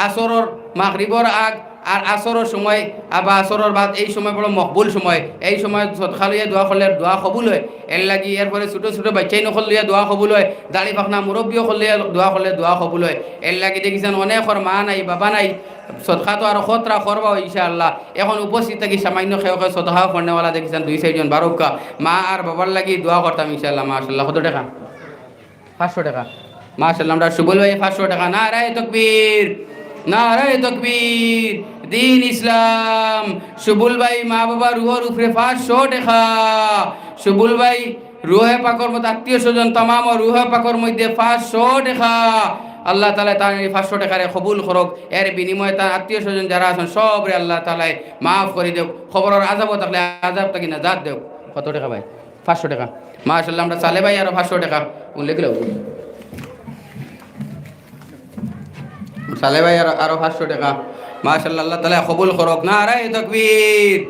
আসরর, মাগরিবর আগ আর আসরর সময়, আবার আসরর বাদ, এই সময় বড় মকবুল সময়। এই সময় সদকা লইয়া দোয়া করলে দোয়া কবুল অয়। এর লাগি এরপরে ছোট ছোট বাচ্চাইন অকল লইয়া দোয়া কবুল অয়, দাড়ি পাকনা মুরব্বি অকল লইয়া দোয়া করলে দোয়া কবুল অয়। এর লাগি দেখিছইন অনেকর মা নাই, বাবা নাই, সদকা তো আরো কতরা করবা ইনশাআল্লাহ। এখন উপস্থিত থাকি সামান্য কেউ কেউ সদকা করনেওয়ালা দেখিছইন দুই চাইরজন বারউক্কা। মা আর বাবার লাগি দোয়া করতাম ইনশাআল্লাহ। মাশাআল্লাহ, কত টেকা? পাঁচশো টেকা। মাশাআল্লাহ, আমরার সুবল ভাই পাঁচশো টেকা। নারায়ে তাকবীর, নারায়ে তাকবীর, দ্বীন ইসলাম। সুবল ভাই মা বাবার রুহর উপরে পাঁচশো টেকা। সুবল ভাই রুহে পাকর মধ্যে আত্মীয় স্বজন তামাম রুহে পাকর মধ্যে পাঁচশো টেকা। আল্লাহ তাআলায় তান এই পাঁচশো টেকারে কবুল করউক। এর বিনিময়ে তান আত্মীয় স্বজন যারা আছইন সবরে আল্লাহ তাআলায় মাফ করি দেউক। কবরর আযাবো থাকলে আযাব থাকি নাজাত দেউক। কত টেকা ভাই? পাঁচশো টেকা। মাশাআল্লাহ, আমরার সালে ভাই আরো পাঁচশো টেকা। উল্লেখ লেখো। সালে ভাই আরো, আরো পাঁচশো টেকা। মাশাআল্লাহ, আল্লাহ তাআলায় কবুল করউক। নারায়ে তাকবীর।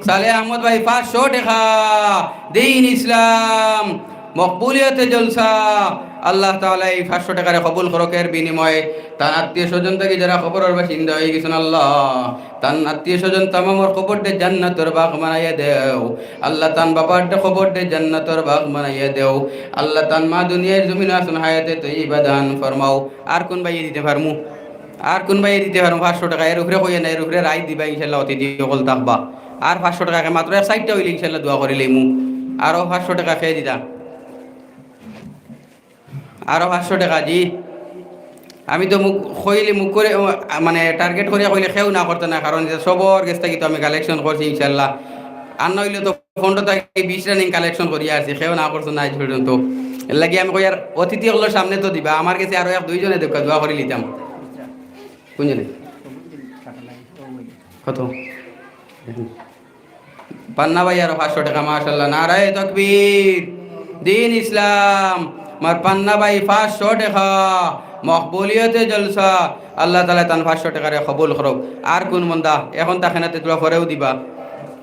সালে আহমদ ভাই পাঁচশো টেকা। দ্বীন ইসলাম, মকবুলিয়তে জলসা। আল্লাহ তাআলায় এই পাঁচশো টেকারে কবুল করউক। এর বিনিময়ে তান আত্মীয় স্বজন থাকি যারা কবরর বাসিন্দা অইগেছইন আল্লাহ, তান আত্মীয় স্বজন তামামর কবররে জান্নাতর বাগ বানাইয়া দেও। আল্লাহ তান বাবাররে কবররে জান্নাতর বাগ বানাইয়া দেও। আল্লাহ তান মা দুনিয়ার জমিনো আছইন, হায়াতে তৈয়বা দান ফরমাও। আর কুন ভাইয়ে দিতে পারমু? আর কুন ভাইয়ে দিতে পারমু পাঁচশো টেকা? এর উপরে কইয়া না, এর উপরে রাইত দিবা ইনশাআল্লাহ, অতিথি অকল থাকবা। আর পাঁচশো টেকা কে মাত্র এক চাইরটা অইলে ইনশাআল্লাহ দোয়া করিলিমু। আরো পাঁচশো টেকা কে দিতা? আরো পাঁচশো টেকা, জি। আমি তো মুখ কইলে মুখ করে, ও, মানে, টার্গেট করিয়া কইলে কেউ না করতা না, কারণ যে সবর গেছ থাকি তো আমি কালেকশন করছি ইনশাআল্লাহ। আর না অইলে তো পনেরো থাকি বিশ রানিং কালেকশন করিয়া আছি, কেউ না করতা না আজ পর্যন্ত। এর লাগি আমি কইয়ার অতিথি অকলর সামনে তো দিবা, আমার গেছে আরো এক দুইজনে দেউক্কা, দোয়া করিলিতাম। কুনজনে? কত? পান্না ভাই আরো পাঁচশো টেকা, মাশাআল্লাহ, নারায়ে তাকবীর, দ্বীন ইসলাম। আমার পান্না ভাই পাঁচশো টেকা, মকবুলিয়তে জলসা। আল্লাহ তাআলায় তান পাঁচশো টেকারে কবুল করউক। আর কুন বন্দা এখন থাকে না, তে তুরা পরেউ দিবা।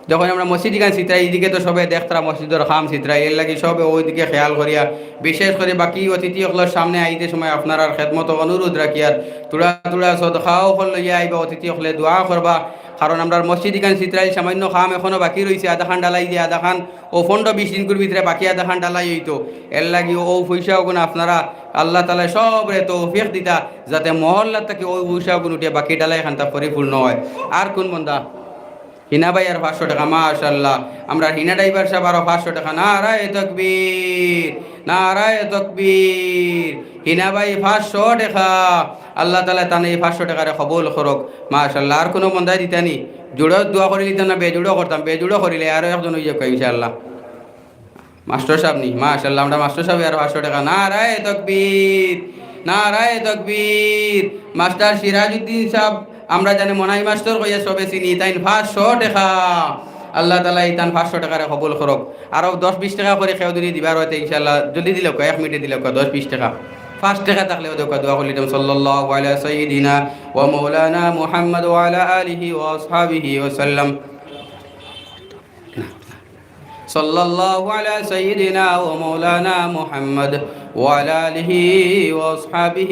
যখন আমরা মসজিদ ইখান ছিতরাই, ইদিকে তো সবে দেখতরা মসজিদর কাম ছিতরাই, এর লাগি সবে ওইদিকে খেয়াল করিয়া, বিশেষ করি বাকি অতিথি অকলর সামনে আইতে সময় আপনারার খেদমতো অনুরোধ রাখিয়ার তুরা তুরা সদকা অকল লইয়া আইবা, অতিথি অকলে দোয়া করবা। কারণ আমরার মসজিদ ইখান ছিতরাইল সামান্য কাম এখনো বাকি রইছে, আধাখান ঢালাই দিয়া আধাখান, ও পনেরো বিশ দিনকুর ভিতরে বাকি আধাখান ঢালাই অইতো। এর লাগি ও পয়সা অগুন আপনারা আল্লাহ তাআলায় সবরে তৌফিক দিতা, যাতে মহল্লা থাকি ও পয়সা অগুন উঠিয়া বাকি ঢালাই খানতা পরিপূর্ণ অয়। আর কুন বন্দা? হিনা ভাই আর পাঁচশো টেকা, মাশাআল্লাহ। আমরার হিনা ড্রাইভার সাব আরো পাঁচশো টেকা। নারায়ে তাকবীর, নারায়ে তাকবীর। হিনা ভাই পাঁচশো টেকা। আল্লাহ তাআলায় তান এই পাঁচশো টেকারে কবুল করউক। মাশাআল্লাহ। আর কুনু বন্দায় দিতা নি? জুড়ো দোয়া করিলিতাম না বেজুড়ো করতাম? বেজুড়ো করিলে আরো একজন অইযউক্কা ইনশাআল্লাহ। মাস্টার সাব নি? মাশাআল্লাহ, আমরার মাস্টার সাবে আরো পাঁচশো টেকা। নারায়ে তাকবীর, নারায়ে তাকবীর। মাস্টার সিরাজউদ্দিন সাব, আমরা জানি মনাই মাস্টার কইয়া সবে চিনি, তাইন পাঁচশো টেকা। আল্লাহ তাআলায় তান পাঁচশো টেকারে কবুল করউক। আরো দশ বিশ টেকা করি কেউ যুদি দিবার অয় তে ইনশাআল্লাহ জলদি দিলাউক্কা, এক মিনিটে দিলাউক্কা দশ বিশ টেকা। পাঁচ টেকা থাকলেও দেউক্কা, দোয়া করিলিতাম। সাল্লাল্লাহু আলা সাইয়্যিদিনা ওয়া মাওলানা মুহাম্মদ ওয়া আলা আলিহি ওয়া আসহাবিহি ওয়া সাল্লাম। صلى الله على سيدنا ومولانا محمد وعلى آله وأصحابه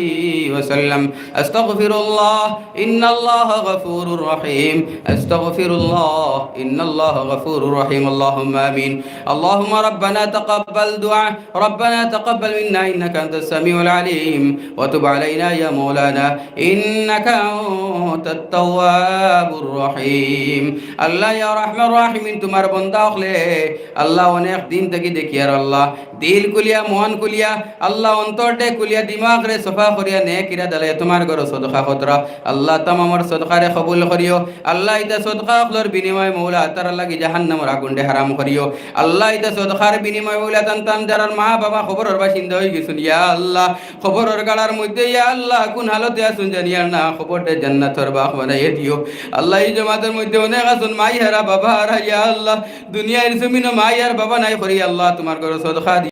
وسلم. أستغفر الله، إن الله غفور رحيم. أستغفر الله، إن الله غفور رحيم. اللهم آمين. اللهم ربنا تقبل دعاء، ربنا تقبل منا إنك أنت السميع العليم، وتب علينا يا مولانا إنك أنت التواب الرحيم. আল্লাহ, ইয়া রাহমান রাহিমিন, তুমার বন্দা অকলে, আল্লাহ, অনেক দিন থাকি দেখিয়ার আল্লাহ, দিল খুলিয়া, মন খুলিয়া, আল্লাহ, অন্তররে খুলিয়া, দিমাগরে সাফা করিয়া, নেক ইরাদা লইয়া তুমার ঘরো সদকা করতরা। আল্লাহ, তামামর সদকারে কবুল করিও। আল্লাহ, ইতা সদকা অকলর বিনিময়ে মৌলা তারার লাগি জাহান্নামর আগুনরে হারাম করিও। আল্লাহ, ইতা সদকার বিনিময়ে মৌলা তান তান যারার মা বাবা কবরর বাসিন্দা অইগেছইন, ইয়া আল্লাহ, কবরর গাড়ার মধ্যে, ইয়া আল্লাহ, কুন হালতে আছইন জানিয়ার না, কবররে জান্নাতর বাগ বানাইয়া দিও। আল্লাহ, ই জমাতর মধ্যে অনেক আছইন মাই হারা, বাবা হারা, ইয়া আল্লাহ, দুনিয়ার জমিনো মাই আর বাবা নাই করি, আল্লাহ, তুমার ঘরো সদকা দিবা।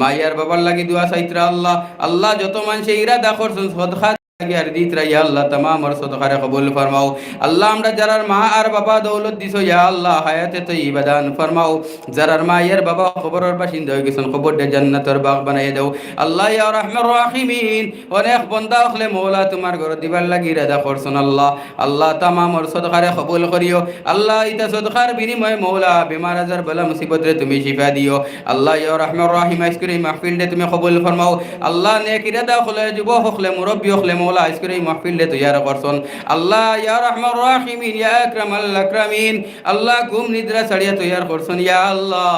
মাই আর বাবার লাগি দোয়া চাইতরা, আল্লাহ, আল্লাহ, যত মানষে ইরাদা করছইন সদকা লাগিয়া দিতরা, ইয়া আল্লাহ, তামামর সদকারে কবুল ফরমাও। আল্লাহ, আমরা যারার মা আর বাবা দৌলত দিছো, ইয়া আল্লাহ, হায়াতে তৈয়বা দান ফরমাও। যারার মা আর বাবা কবরর বাসিন্দা অই গেছইন, কবররে জান্নাতর বাগ বানাইয়া দেও। আল্লাহ, ইয়া রাহমান রাহিমিন, অনেক বন্দা অকলে মৌলা তুমার ঘরো দিবার লাগি ইরাদা করছইন আল্লাহ। আল্লাহ, তামামর সদকারে কবুল করিও। আল্লাহ, ইতা সদকার বিনিময়ে মৌলা বেমার আজার বালা মুসিবতরে তুমি শিফা দিও। আল্লাহ, ইয়া রাহমান রাহিম, আইজকুর ই মাহফিলরে তুমি কবুল ফরমাও। আল্লাহ, নেক ইরাদা অকলে, যুবক অকলে, মুরব্বি অকলে মৌলা আইজকুর ই মাহফিলরে তৈয়ার করছইন। আল্লাহ, ইয়া রাহমান রাহিমিন, ইয়া আকরামাল আকরামিন, আল্লাহ, ঘুম নিদ্রা ছাড়িয়া তৈয়ার করছইন। ইয়া আল্লাহ,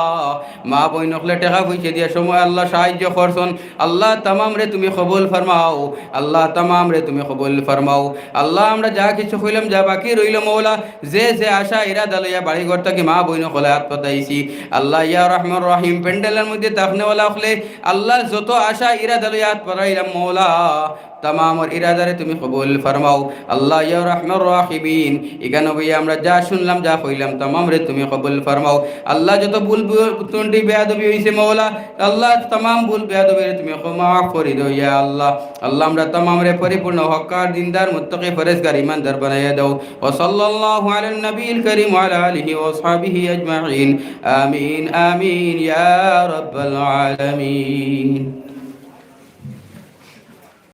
মা বইন অকলে টেকা পয়সা দিয়া সময় আল্লাহ সাহায্য করছইন। আল্লাহ, তামামরে তুমি কবুল ফরমাও। আল্লাহ, তামামরে তুমি কবুল ফরমাও। আল্লাহ, আমরা যা কিছু কইলাম, যা বাকি রইল মৌলা, যে যে আশা ইরাদা লইয়া বাড়ি ঘর থাকি মা বইন অকলে আত পাতাইছি, আল্লাহ, ইয়া রাহমান রাহিম, প্যান্ডেলর মধ্যে থাকনেওয়ালা অকলে, আল্লাহ, যত আশা ইরাদা লইয়া আত পাতাইলাম মৌলা, তামামর ইরাদারে তুমি কবুল ফরমাও। আল্লাহ, ইয়া রাহমান রাহিমিন, ইখানো বইয়া আমরা যা শুনলাম, যা কইলাম, তামামরে তুমি কবুল ফরমাও। আল্লাহ, যত ভুল ভুল ত্রুটি বেয়াদবি অইছে মৌলা, আল্লাহ, তামাম ভুল বেয়াদবিরে তুমি ক্ষমা করি দেও, ইয়া আল্লাহ। আল্লাহ, আমরা তামামরে পরিপূর্ণ হক্কার, দিনদার, মুত্তাকি, পরহেজগার, ইমানদার বানাইয়া দেও। ওয়া সাল্লাল্লাহু আলান নবিয়িল করিম ওয়া আলা আলিহি ওয়া আসহাবিহি আজমাইন। আমিন, আমিন, ইয়া রাব্বাল আলামিন।